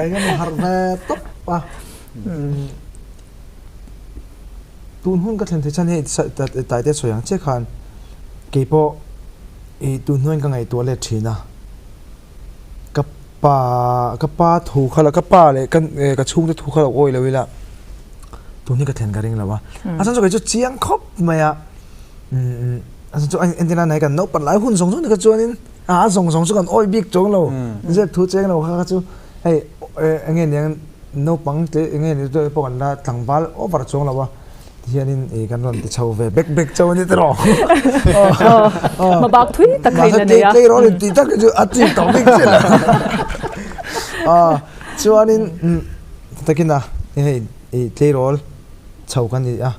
eng emaw harh ve tawp a. Tun hun ka thlen theih chuan hei Taite sawi ang che khan kei pawh i tun hnuaiin ka ngaihtuah let thin a, ka pa ka pa thu kha la ka pa leh ka ka chhungte thu kha lo awi lo ila tun hi ka thlen ka ring lo a, a chhan chu kei chu chiang khawp mai a, a chhan chu entir nan hei kan naupang lai hun zawng zawng te kha chuanin a zawng zawng chu kan awi bik chuang lo zep thu cheng lo kha kha chu hei eng nge niang Naupang te eng nge ni te pawh kan la tlangval over chuang lo a, tihianin ih kan rawn ti chho ve bek bek chauh a ni tiraw? Hma bak thui tak kha in la nei a. Tleirawl in tih tak hi chu a chik tawh bik chiah lo. Chuanin takin a hei ih tleirawl chho kan ni a,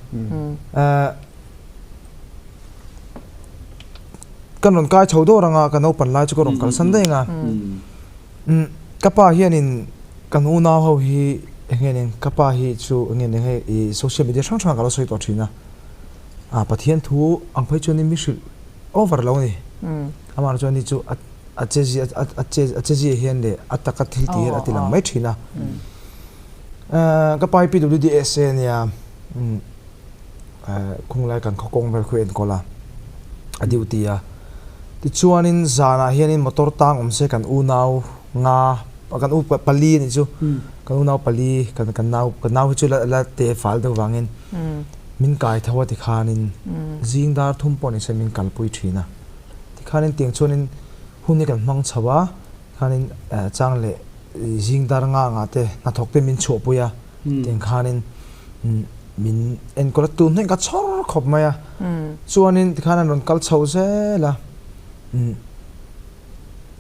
kan rawn kai chho dawr anga ka naupan lai chu ka rawn kalsan daih ang a. Umm ka pa hianin kan unau ho hi eng nge nen ka pa hi chu eng nge nen hei ih social media hrang hrangah ka lo sawi tawh thin a, ah Pathian thu ang phei chuanin mi hrilh over lo a ni. Amah chuan ni chu a a che zia a che a che zia hian leh a taka thil tih hian a ti lang mai thin a. Ka pa hi PWDSA a nia umm khunglai kan khaw kawng vel khu enkawl a, a duty a. Tichuanin zanah hianin motor tang awm se kan unau nga kan u pali a nih chu kan unau pali kan kan nau kan nau hi chu la la te fal deuh vangin min kai tho a tikhanin zing dar thum pawh ni se min kalpui thin a. Tikhanin tiang chuanin hun hi kan hmang chho a khanin chang leh zing dar nga nga te hnathawk te min chhuahpui a. Tiang khanin min enkawl a, tun hnuaiin ka chhawr khawp mai a. Chuanin tikhan an rawn kal chho zel a,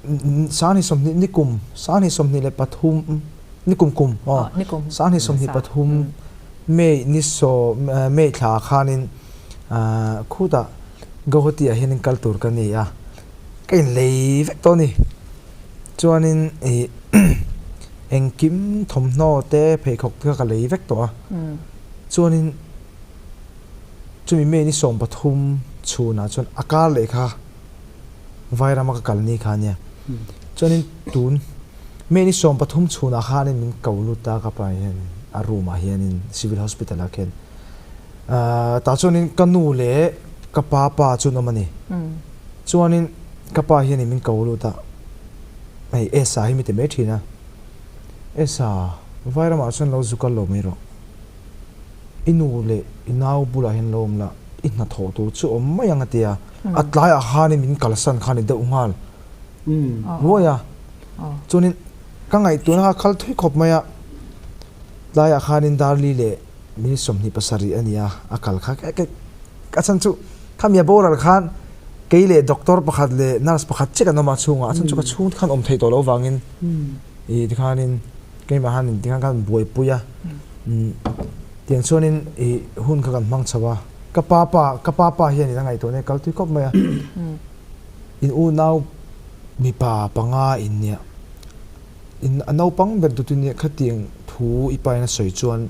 2020 nikum, 2023 nikum kum aw, 2023 May ni sawm May thla khanin khutah Guwahati ah hianin kal tur ka ni a, ka inlei vek tawh a ni. Chuanin ih engkim thawmhnaw te pheikhawk te kha ka lei vek tawh a. Chuanin chumi May ni 13 chhunah chuan a kar leh kha Vairama ka kal ni kha a nia. Chuanin tun May ni 13 chhunah khanin min ko lut a ka pa hian a room ah hianin Civil Hospital ah khian. Tah chuanin ka nu leh ka pa pa chu an awm a ni. Chuanin ka pa hianin min ko lut a, hei Esa hi mi ti mai thin a, Esa, Vairamah chuan lo zu kal lo mai rawh. I nu leh i nau bulah hian lo awm la, i hnathawh tur chu awm mai ang a ti a. A tlaiah khanin min kalsan kha a ni deuh nghal ruai a. Chuanin ka ngaihtuahna kha a khal thui khawp mai a, tlaiah khanin Darli leh Minute 27 a ni a, a kal kha kek kek. A chhan chu khami a boral khan kei leh doctor pakhat leh nurse pakhat chiah kan awm a chhungah, a chhan chu ka chhung te khan awm theih tawh loh avangin ih tikhanin keimah khan tikhan khan buaipui a, tiang chuanin ih hun kha kan hmang chho a, ka pa pa ka pa pa hian in a ngaihtuah nia kal tui khawp mai a, in unau mipa panga in nia. In a naupang ber dutin nia khatiang thu i pain a sawi chuan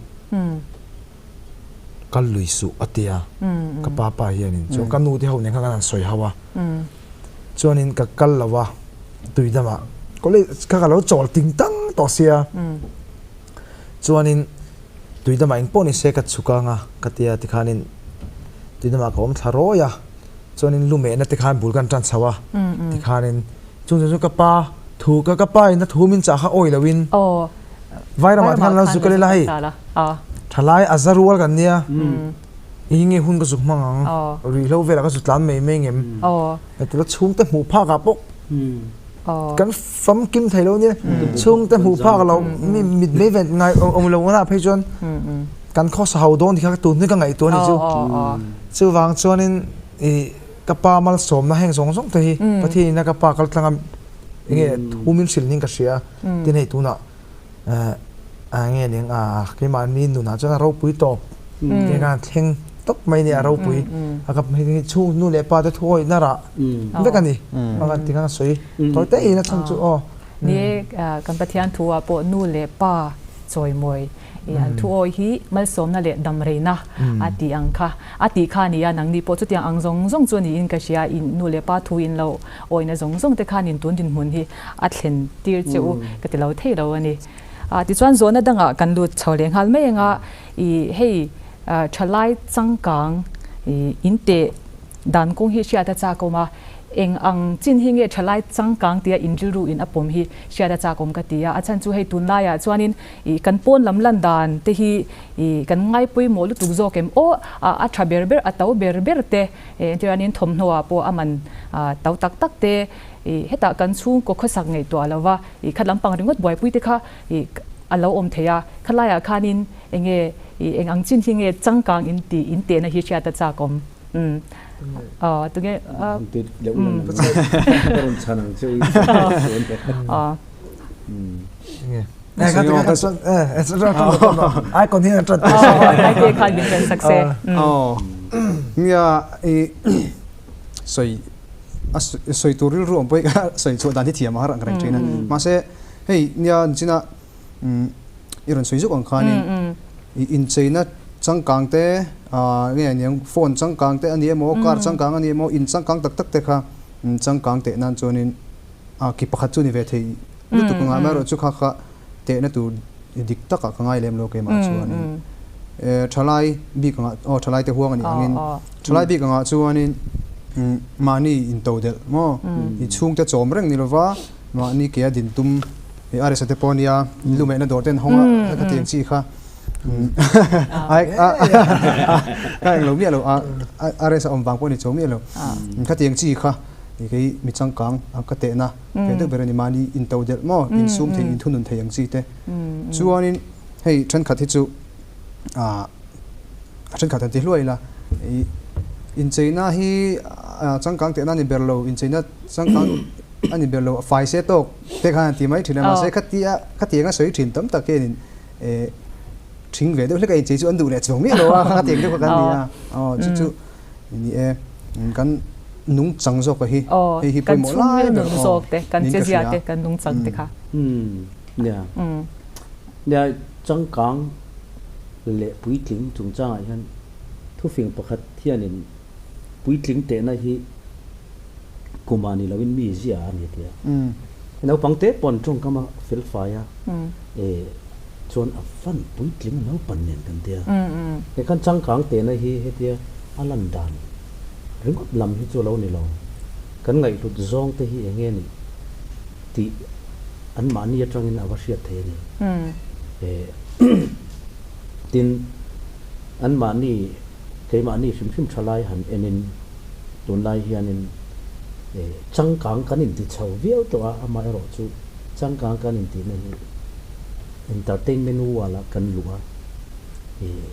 kal lui suh a ti a, ka pa pa hianin chuan ka nu te ho nen khan kan han sawi ho a, chuanin ka kal lo a tui damah college kha ka lo chawl ting tang tawh sia, chuanin tui damah engpawh ni se ka chhuk ang a ka ti a tikhanin tui damah ka awm thla rawi a, chuanin lu mehna te khan bul kan tan chho a tikhanin Chung chu ka pa thu ka ka pa in a thu min chah kha awi lo in Vairamah te khan lo zu ka lela hei thalai a za rual kan nia. I nge hun ka zuk hmang ang, ruihhlo velah ka zu tlan mai mai ngem. Tila chhungte hmuh phakah pawh kan famkim thei lo nia. Chhungte hmuh phak lo mi mit mai ven ngai awm lo na phei chuan kan khawsa ho dawn kha tun hi ka ngaihtuah a ni chu. Chuvang chuanin i ka pa malsawmna heng zawng zawng te hi Pathian ina ka pa kal tlanga enge thu min hrilh niin ka hria. Tin hei tunah nge ning a keimahni nunah chuan a ropui tawp te khan thleng tawp mai nia a ropui a ka chhung nu leh pa te thu awih na rah vek a ni a ti khan a sawi tawi te in a chhan chu aw ni kan Pathian thu ah pawh nu leh pa chawimawi an thu awih hi malsawmna leh damreina a tih ang kha a tih kha a ni a nangni pawh chutiang ang zawng zawng chu a niin ka hria in nu leh pa thu in lo awihna zawng zawng te khan in tun dinhmun hi a thlen tir che u ka ti lo thei lo a ni. Tichuan zawhna dangah kan lut chho leh nghal mai anga i hei thalai changkang i in teh dan kawng hi hriat a chak awm a, eng ang chin hi nge thalai changkang tia in rilru in a pawm hi hriat a chak awm ka ti a, a chhan chu hei tunlaiah chuanin i kan pawn lam lan dan te hi i kan ngaipawimawh lutuk zawk em aw a tha ber ber a to ber ber te entirah thawmhnaw ah pawh a man to tak tak te I hetah kan chhungkaw khawsak ngaihtuah lo va, i khat lampang ringawt buaipui te kha i a lo awm thei a, khalaiah khanin enge i eng ang chin hi nge changkang in tih in tehna hi hriat a chak awm. Umm aw tunge a umm aw. Icon hian a ṭan Aite khan min ṭan sak se. Aw nia i sawi a sawi tur rilru awm pawh hi sawi chhuah dan hi thiam a har ang reng thin a. Mahse hei nia nichina i rawn sawi zuk ang khanin i incheina changkang te nge aniang phone changkang te a ni emaw car changkang a ni emaw in changkang tak tak te kha changkang teh nan chuanin ki pakhat chu ni ve thei lutuk anga amaherawhchu kha kha tehna tur dik takah ka ngai lem lo keimah chuanin thalai bik angah aw thalai te huang a nih angin thalai bik angah chuanin mahni into delh maw i chhungte chawm reng ni lova mahni ke a din tum i aresa te pawh nia lumehna dawr te an hawng a ka tiang chi kha ai ka englo miah lo a aresa awm vang pawh ni chawm miah lo ka tiang chi kha kei mi changkang ka tehna Ve deuh ber a ni, mahni into delh maw, insum thei, inthunun thei ang chi te. Chuanin hei thenkhat hi chu ah thenkhat han ti hluai ila, ih incheina hi changkang tehna a ni ber lo, incheina changkang a ni ber lo, fai se tawk te khan an ti mai thin a, mahse khatia khatianga sawi thin tam tak hianin eh thing ve deuh hlek a inchei chu an duh leh chuang miah lo a, khatiang deuh kha kan ni a, aw chu chu. Ni e, kan nungchang zawk a hi, hei hi pawimawh lai ber aw niin ka hria. Kan nungchang te kha. Nia, nia changkang leh puitling chungchangah hian thufing pakhat hianin puitling tehna hi kumah ni loin mi zia a ni tia. Naupang te pawn tawngkam a felfai a, chuan a fan puitling naupan nen kan tia. He khan changkang tehna hi hetia a lan dan ringawt lam hi chu a lo ni lo. Kan ngaihhlut zawng te hi eng nge nih tih anmahni atangin a va hriat thei a ni. Tin, anmahni keimahni hrim hrim tha lai han enin tunlai hianin changkang kan inti chho viau tawh a, amaherawh chu changkang kan intihna hi entertainment wall a kan luh a, ih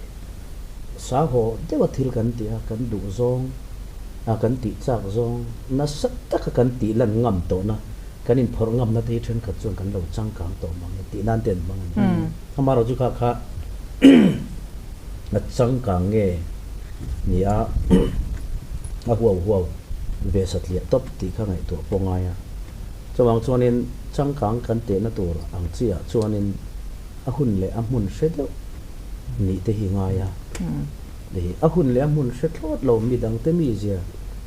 sahaw deuha thil kan tih a, kan duh zawng a kan tih chak zawng nasa taka kan tih lan ngam tawhna, kan inphawrh ngamna te hi thenkhat chuan kan lo changkang tawh mang e tih nan te an hmang a ni. Amaherawhchu chu kha kha a changkang nge ni a, a huau huau ve satliah tawp tih kha ngaihtuah pawh ngai a. Chuvang chuanin changkang kan tehna tur ang chiah chuanin a hun leh a hmun hre deuh nih te hi ngai a. A hun leh a hmun hre thlawt lo midangte mizia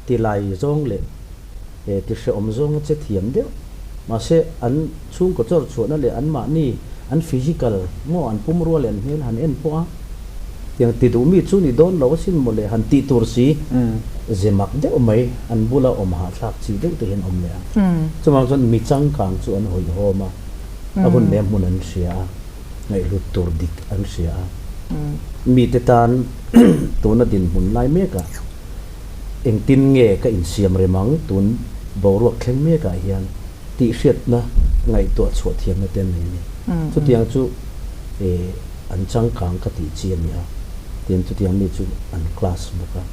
ti lai zawng leh ti hrehawm zawnga che thiam deuh. Mahse an chhungkaw chawr chhuahna leh anmahni an physical maw an pumrua leh an hmel han en pawh a Tiang ti duh mi chu ni dawn lo asin maw le han tih tur si ze mak deuh mai an bula awm hahthlak chi deuh te hian awm leh a. Chuvang chuan mi changkang chu an hawihhawm a, a hun leh a hmun an hria a, ngaihhlut tur dik an hria a. Mite tan tuna dinhmun lai mekah engtin nge ka insiam rem ang tun boruak thleng mekah hian tih hriatna ngaihtuah chhuah thiamna te an nei a ni. Chutiang chu an changkang ka tih chi a ni a, tin chutiang mi chu an class bawk a.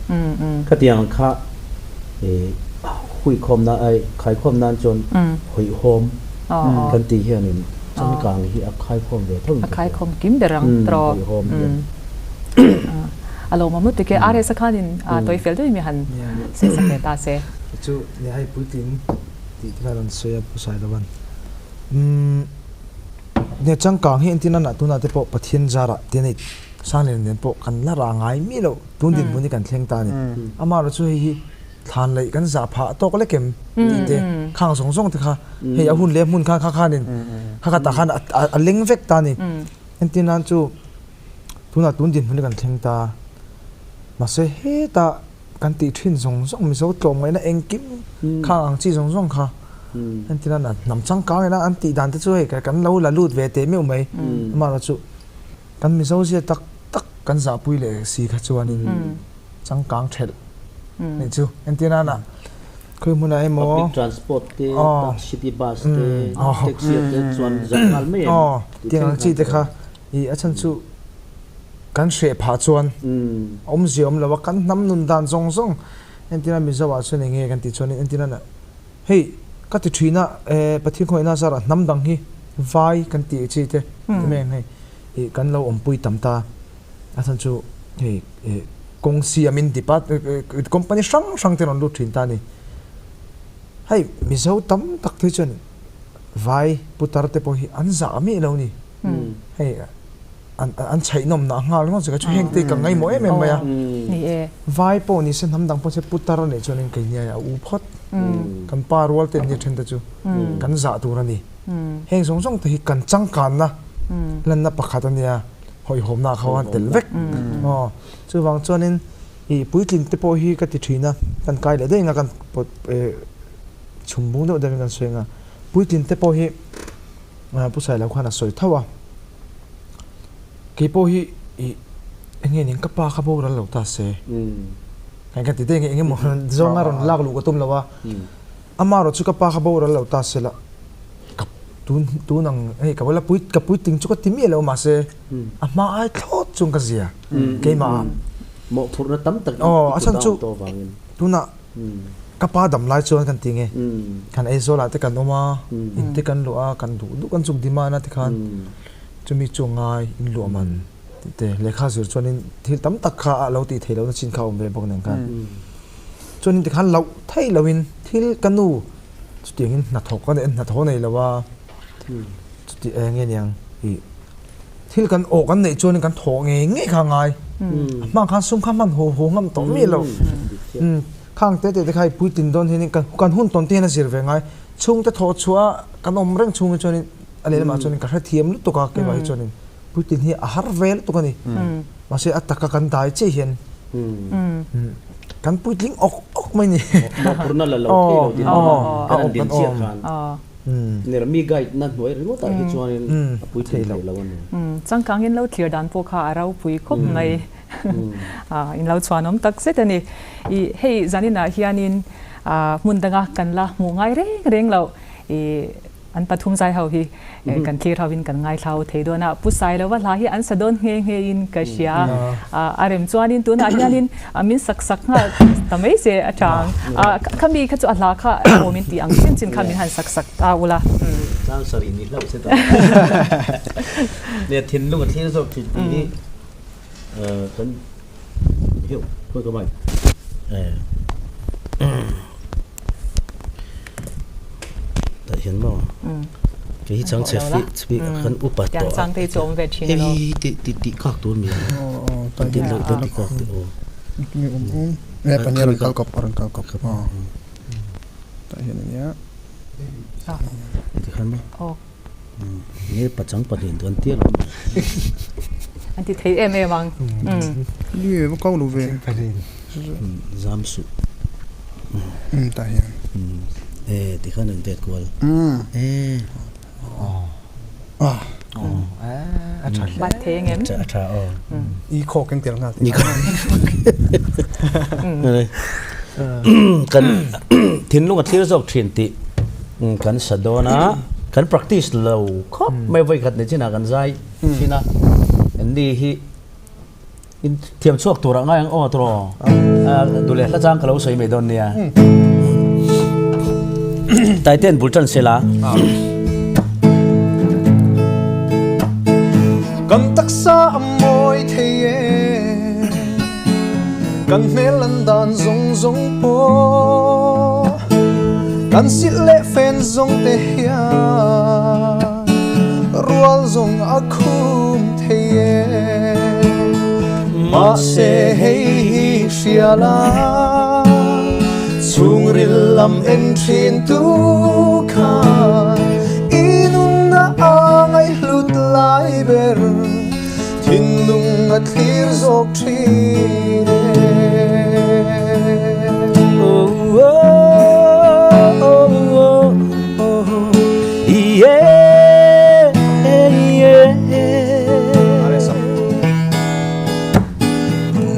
Khatiang kha huikhawmna ai khaikhawm nan chuan hawihhawm kan tih hianin changkang hi a khaikhawm ve tho in ka hria. A khaikhawm kim ber ang tawh. Hawihhawm hian. A lawmawm lutuk e. RS a khanin tawi fel deuhin mi han sawi sak ve ta se. Chu nia hei puitling tih te kha rawn sawi a Pu Sailovan. Umm nia changkang hi entir nana tunah te pawh Pathian zarah te nei Sanglian nen pawh kan la rah ngai mi loh tun dinhmun hi kan thleng ta a ni. Amaherawhchu chu hei hi thlan laih kan zah phah tawk lek em tih te khang zawng zawng te kha hei a hun leh a hmun khan kha khanin kha khatah khan a leng vek ta a ni. Entir nan chu tunah tun dinhmun hi kan thleng ta mahse hetah kan tih thin zawng zawng Mizo tlawmngaihna engkim khang ang chi zawng zawng kha entir nan hnam changkang ina an tih dan te chu hei kan lo la lut ve teh meuh mai amaherawhchu chu Kan Mizo zia tak tak kan zahpui leh si kha chuanin changkang thelh nih chu. Entir nana khawi hmunah emaw Public transport te, city bus te, taxi ah te chuan zah nghal mai em? Tiang ang chi te kha i a chhan chu kan hreh phah chuan awmzia awm lo a, kan hnam nun dan zawng zawng entir nan Mizo ah chuan eng nge kan tih chuanin entir nana Hei, ka ti thin a, Pathian khawngaihna zarah hnam dang hi vai kan tih chi te ti mai ang hei, ih kan lo awmpui tam ta. A chhan chu hei kawng siamin depart company hrang hrang te rawn lut thin ta a ni. Hei Mizo tam tak te chuan vai putar te pawh hi an zah miah lo a ni. Hei an chhaihnawm nah nghal ngawt chu heng te ka ngaihmawh em em mai a. Vai pawh ni se hnam dang pawh se putar a nih chuanin kei nia a u phawt. Kan pa rual te nia then te chu kan zah tur a ni. Heng zawng zawng te hi kan changkanna lanna pakhat a nia hawihhawmna kha an tel vek. Aw chuvang chuanin i puitling te pawh hi ka ti thin a kan kai leh daih anga kan chhum bung deuh deuhin kan sawi anga puitling te pawh hi Pu Sailo khan a sawi tho a. Kei pawh hi i eng nge ning ka pa kha boral lo ta se. Kan kan ti daih nge eng emaw zawnga rawn lak luh ka tum lo a. Amaherawh chu ka pa kha boral lo ta se la ka tun tun ang hei ka la pui ka puitling chu ka ti miah lo mahse a hma ai thlawt chung ka zia keimah ah. Mawhphurhna tam tak i kut a awm tawh avangin. Tunah Ka pa dam lai chuan kan ti nge, kan Aizawl ah te kan awm a, in te kan luah a, kan duh duh kan chuk demand a tikhan chumi chu ngai in luah man tih te lehkha zir chuanin thil tam tak kha a lo tih theih lohna chin kha a awm ve bawk nen khan chuanin tikhan loh theih lohin thil ka nu chutiangin hnathawk a hnathawh nei lo a chuti eng nge niang ih Thil kan awh kan neih chuanin kan thawh ngei ngei kha a ngai. A hmang khan sum kha hman haw haw ngam tawh miah lo. Khang te te te kha i puitlin dawn hianin kan hun tawn te hian a zir ve ngai. Chhungte thawh chhuah a kan awm reng chhung hi chuanin a lehlamah chuanin ka hrethiam lutuk a keimah hi chuanin puitlin hi a har ve lutuk a ni. Mahse a taka kan dai chiah hian kan puitling awk awk mai ni. Mawhphurhna la lo thei lo din kan han din chiah khan. Ner mi guide na hnuai ringawt ah hi chuanin a pui thei lo a ni. Changkang in lo thlir dan pawh kha a ropui khawp mai. In lo chhuanawm tak zet a ni. I hei zaninah hianin hmun danga kan la hmuh ngai reng reng loh i an pathum zai ho hi kan thlir ho in kan ngaithlau thei dawn a. Pu Sailova hla hi an sa dawn nghe nghe in ka hria. A rem chuanin tunah hianin min sak sak nghal ta mai se a chang. Khami kha chu a hla kha awm in tih ang chin chin kha min han sak sak ta ula. Chang sarih ni hlauh se ta. Nia thinlung a thlir zawk thin tih hi kan heuh khawi ka mai. Tah hian maw kei hi changchhe fi chhi kan upa tawh a hei hi ti ti ti kak tur mi a ti lo ti kak ti aw e pahnih a rawn kal kawp a rawn kal kawp aw tah hian ania ti khan maw nge pachang pahnih an tia lo an ti thei em em ang ni va kau lo ve zam suh tah hian e tikhan an vet kual e A tha hle. Bat thei engem? A tha aw. I khaw keng tel nghal. I khaw. Kan thinlung a thlir zawk thin tih kan sa dawn a, kan practice lo khawp mai vawi khat ni chinah kan zai thin a, ni hi In thiam chhuak turah ngai ang aw tawh. Duh leh hla chang ka lo sawi mai dawn nia. Taiten bul tan sela. Kan taksa a mawi thei e, kan hmel an dan zawng zawng pawh, kan silh leh fen zawng te hian rual zawng a khum thei e. Mahse hei hi hria la, chhungril lam en thin tu khan i nunna a ngaihhlut lai ber thinlung a thlir zawk thin e.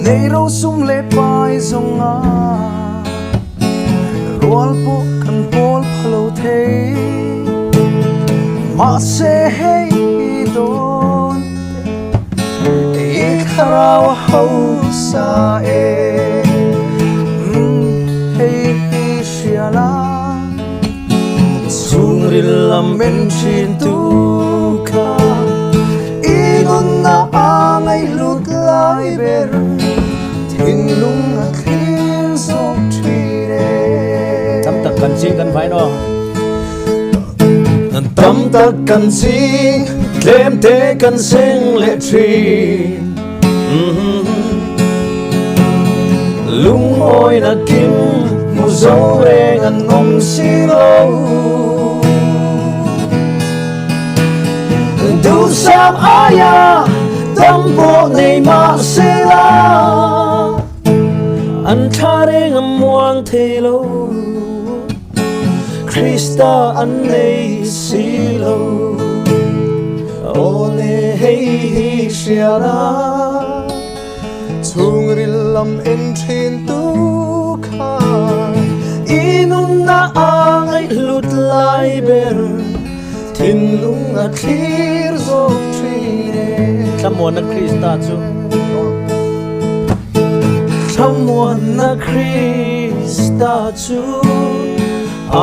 Nei ro sum leh pai zawng a rual pawh kan pawl pha lo thei. Mahse hei dawn te i thlarau a hausa e. Hei hi hria la. Chhungril lam en thin tu kha i nunna a ngaihhlut lai ber thinlung a thlir zawk thin e. Tam tak kan ching kan vai no. Tam tak kan ching tlem te kan seng leh thin. Lungawi na kim hmu zo reng an awm si lo. Duhsam aia tam pawh nei mah se la, an thla reng a muang thei lo. Krista an nei si lo. Aw le hei hi hria la, chhungril lam en thin tu khan i nunna a ngaihhlut lai ber thinlung a thlir zawk thin e. Thlamuanna Krista chu. Thlamuanna Krista chu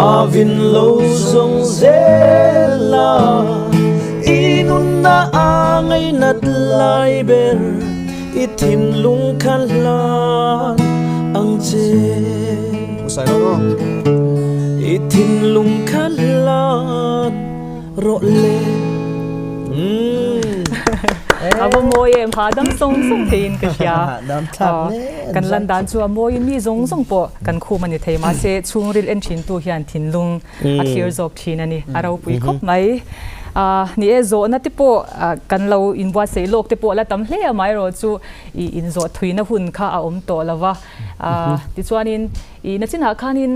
a vin lo zawng zel a, i nunna a ngainat lai ber i thinlung kha hlan ang che. I thinlung kha hlan rawh le. A va mawi em, hahdam sawng sawng theiin ka hria. Kan lan dan chu a mawi mi zawng zawng pawh kan khum a ni thei mahse chhungril en thin tu hian thinlung a thlir zawk thin a ni. A ropui khawp mai. Ni e, zawhna te pawh kan lo inbuatsaih lawk te pawh a la tam hle a, amaherawhchu i inzawh thuina hun kha a awm tawh lo va. Tichuanin i nachinah khanin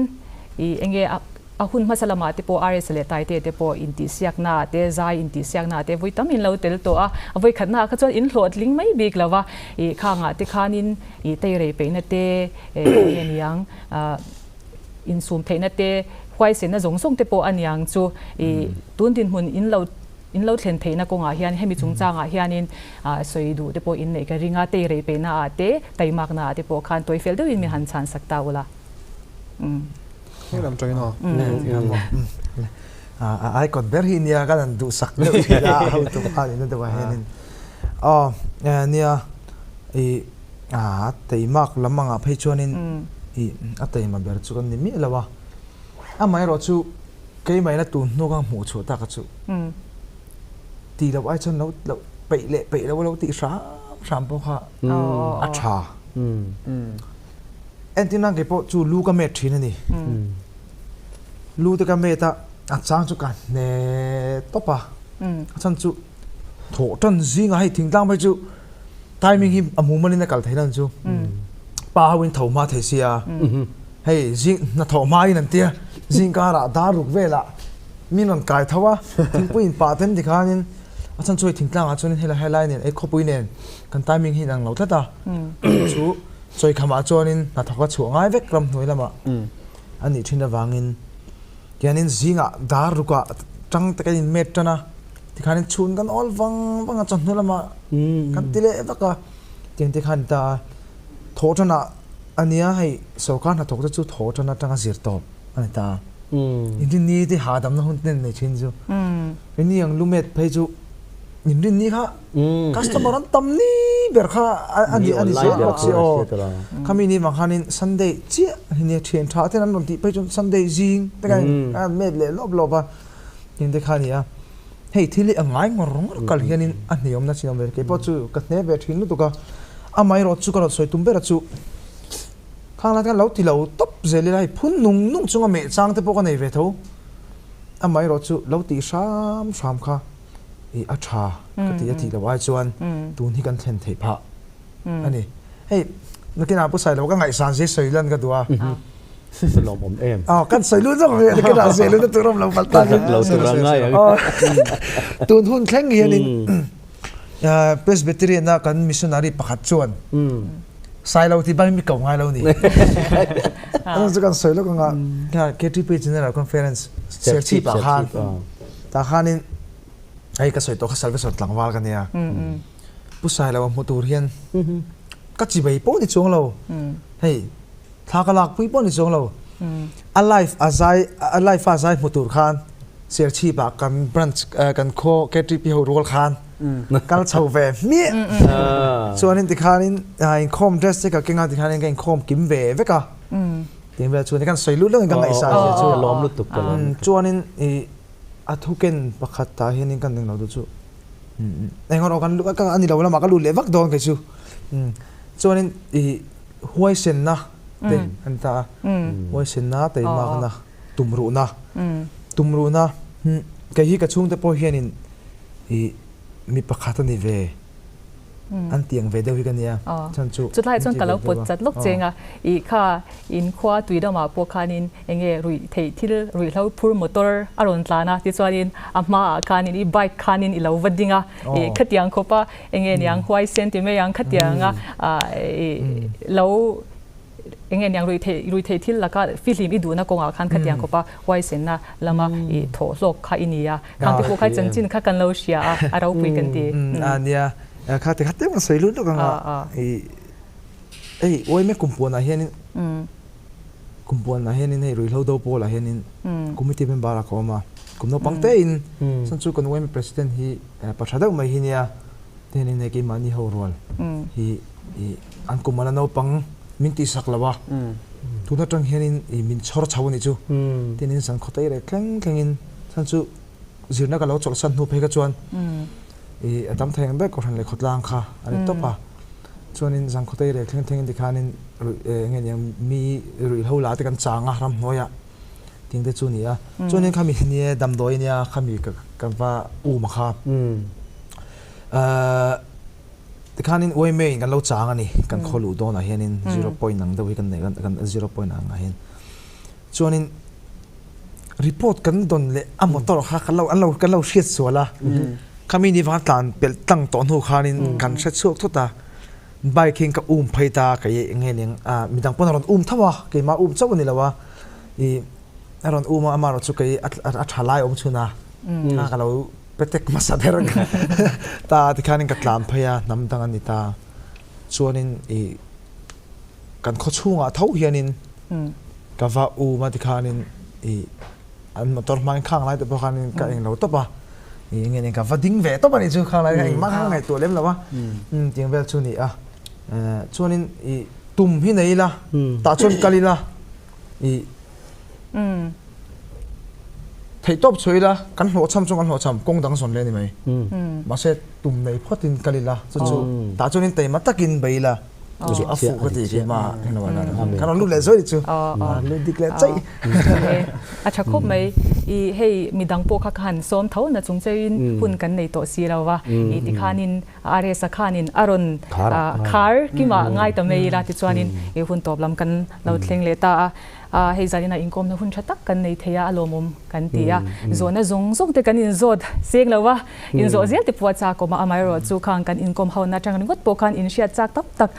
i enge a A hun hmasa lamah te pawh RS leh Taite te pawh intihsiakna ah te, zai intihsiakna ah te vawi tam in lo tel tawh a, a vawi khatna ah kha chuan in hlawhtling mai bik lo va, ih khangah te khanin ih teirei peihna te eng nge niang insum theihna te, huaisenna zawng zawng te pawh a niang chu ih tun dinhmun in lo in lo thlen theihna kawngah hian hemi chungchangah hianin sawi duh te pawh in neih ka ring a, teirei peihna ah te, taimakna ah te pawh khan tawifel deuhin min han chhan sak ta ula. Lam tawin aw. A ai kawt ber hi nia kan han duhsak deuh thin a ho tu a nihna deuh ah hianin aw nia i a teimak lam angah phei chuanin i a teima ber chu kan ni miah lo a amaherawh chu keimahina tun hnu ka hmuh chhuah tak a chu tih loh ai chuan lo lo peih leh peih loh lo tih hram hram pawh kha a tha. Entir nan kei pawh chu lu ka met thin a ni. Lu te ka met a, a chang chu ka hne tawp a. A chhan chu thawh tan zingah hei thingtlang phei chu timing hi a mumal in a kal thei nan chu. Pa ho in tho hma thei sia. Hei zing hna thawh hma in an tia zing karah dar ruk velah min rawn kai tho a, thingpui in pah ten tikhanin. A chhan chu hei thingtlang ah chuanin helai helai nen ei khawpui nen kan timing hi inang lo tlat a. Chu chawikham ah chuanin hnathawk a chhuah ngai vek ramhnuai lamah a nih thin avangin tihianin zingah dar rukah tang te kan inmet tan a, tikhanin chhun kan awl vang vang a chawhnu lamah kan ti leh vak a, tiang te khan ta a. Thawh tanah a nia hei sorkar hnathawk te chu thawh tan atanga zir tawp a ni ta. Inrinni te hahdamna hun te nei thin chu. Rinni ang lumet phei chu inrinni kha customer an tam ni ber kha a ni a ni zel bawk si aw. Khami ni vang khanin Sunday chiah hi nia thian tha ten an rawn tih phei chuan Sunday zing te khan an met leh lawp lawp a tin te kha a ni a. Hei thil hi a ngai ngawr ngawr kal hianin a hneawmna chin a awm ve keipawh chu ka hne ve thin lutuk a, amaherawh chu ka rawn sawi tum ber a chu khang lai te khan lo ti lo tawp zel ila hei phun nung nung chunga meh chang te pawh ka nei ve tho, amaherawh chu lo tih hram hram kha ih a tha ka ti a tih loh ai chuan tun hi kan thlen theih phah a ni. Hei nakinah Pu Sailo ka ngaihsan zia sawi lan ka duh a. Lawm awm em. Aw kan sawi lut zawk ve ka dah zel na tur awm lo pal tan. Lo tur a ngai ang. Tun hun thleng hianin Presbyterian a kan missionary pakhat chuan Sailo ti bai mi ko ngai lo ni. Ano chu kan sawi lawk anga KTP General Conference Serchhip ah khan tah khanin hei ka sawi tawh kha Salvation tlangval ka nia. Pu Sailo a hmu tur hian ka chibai pawh ni chuang lo. Hei Thla ka lak pui pawh ni chuang lo. A live a zai a live a zai hmu tur khan Serchhip ah kan branch kan khaw KTP ho rual khan kal chho ve hmiah. Chuanin tikhanin inkhawm dress te ka keng a tikhanin ka inkhawm kim ve vek a. Tiang vel chuan kan sawi lut lo in ka ngaihsan zia chu. Ka lawm lutuk ka lawm lutuk. Chuanin i a thuken pakhat tah hianin kan ning lo duh chu. Eng erawh kan a ni lo lamah ka lut leh vak dawn kei chu. Chuanin i huaisenna te an ta a, huaisenna teimakna tumruhna, tumruhna kei hi ka chhungte pawh hianin i mi pakhat a ni ve an ti ang ve deuh hi ka nia chhan chu Chutlai chuan ka lo pawt chat lawk cheng a, i kha in khua tui ramah pawh khanin enge ruih theih thil ruihhlo phur motor a rawn tlan a tichuanin a hmaah khanin i bike khanin i lo va ding a, i khatiang khawpa Enge niang huaisen ti mai ang khatianga lo enge niang rui thei rui thei thil laka fihlim i duhna kawngah khan khatiang khawpa huaisenna lama i thawh hlawk kha i ni a. Khang te pawh kha chanchin kha kan lo hria a, a ropui kan ti. A nia, kha ti kha tlem kan sawi lut lawk anga i hei uaime kumpuanah hianin kumpuanah hianin hei ruihhlo do pawlah hianin committee member ah ka awm a, kum naupang tein chuan chu kan uaime president hi Pa tha deuh mai hi nia, tihianin hei keimahni ho rual hi ih an kum ala naupang min tihsak lo a, tun atang hianin ih min chhawr chho a nih chu, tihianin zan khaw tei reh thleng thlengin chhan chu zirna ka lo chawlhsan hnu phei kha chuan ih a tam thei ang ber kohhran leh khawtlang kha a ni tawp a, chuanin zan khaw tei reh thleng thlengin tikhanin ruih eng nge niang mi ruihhlo la te kan chang a ramhnuaiah. Ting te chu ni a. Chuanin khami hi nia damdawi nia khami ka va um a kha. Tikhanin uaime in kan lo chang a ni. Kan khaw luh dawnah hianin zero point ang deuh hi kan nei kan zero point ang ah hian. Chuanin report kan dawn leh a motor kha kan lo an lo kan lo hriat sual a. Khami ni vanga tlan pelh tlang tawh hnu khanin kan hre chhuak thut a. Bike hian ka um phei ta kei eng nge ning a midang pawn a rawn um tho a keimah um chauh a ni lo a i a rawn um a amaherawh chu kei a tha lai awm chhun a a ka lo pe tek hmasa ber ta tikhanin ka tlan phei a hnam dang a ni ta chuanin i kan khaw chhungah tho hianin ka va um a tikhanin i An motor hmain khang lai te pawh khanin ka englo tawp a, ih nge ka va ding ve tawp a nih chu khang lai kha engmah kha ka ngaihtuah lem lo a, tiang vel chu a ni a. Chuanin ih tum hi nei ila, tah chuan kal ila, ih theih tawp chhuah ila, kan hlawhchham chuan kan hlawhchham kawng dang zawn leh a ni mai. Mahse tum nei phawtin kal ila, chu chu tah chuanin taima takin bei ila. Chu a fuh ka ti khi ma kan rawn lut leh zawi chu lut dik leh chaih. A tha khawp mai i hei midang pawh kha ka han sawm tho na chung cheiin hun kan nei tawh si lo va i tikhanin RS-a khanin a rawn khar kima ngai ta mai ila tichuanin i hun tawp lam kan lo thleng leh ta a. Hei zanina inkawmna hun tha tak kan nei thei a, a lawmawm kan ti a. Zawhna zawng zawng te kan inzawt seng lo a, inzawh zel te pawh a chakawm a, amaherawhchu khang kan inkawm ho na atang ringawt pawh khan inhriat chak tam tak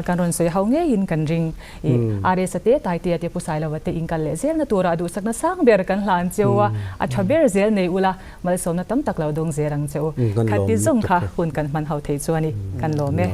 kan rawn sawi ho ngeiin kan ring. I RS-a te, Taitea te, Pu Sailova te inkal leh zelna turah duhsakna sang ber kan hlan cheu a, a tha ber zel nei ula, malsawmna tam tak lo dawng zel ang che u. Khati zawng kha hun kan hman ho thei chu a ni. Kan lawm e.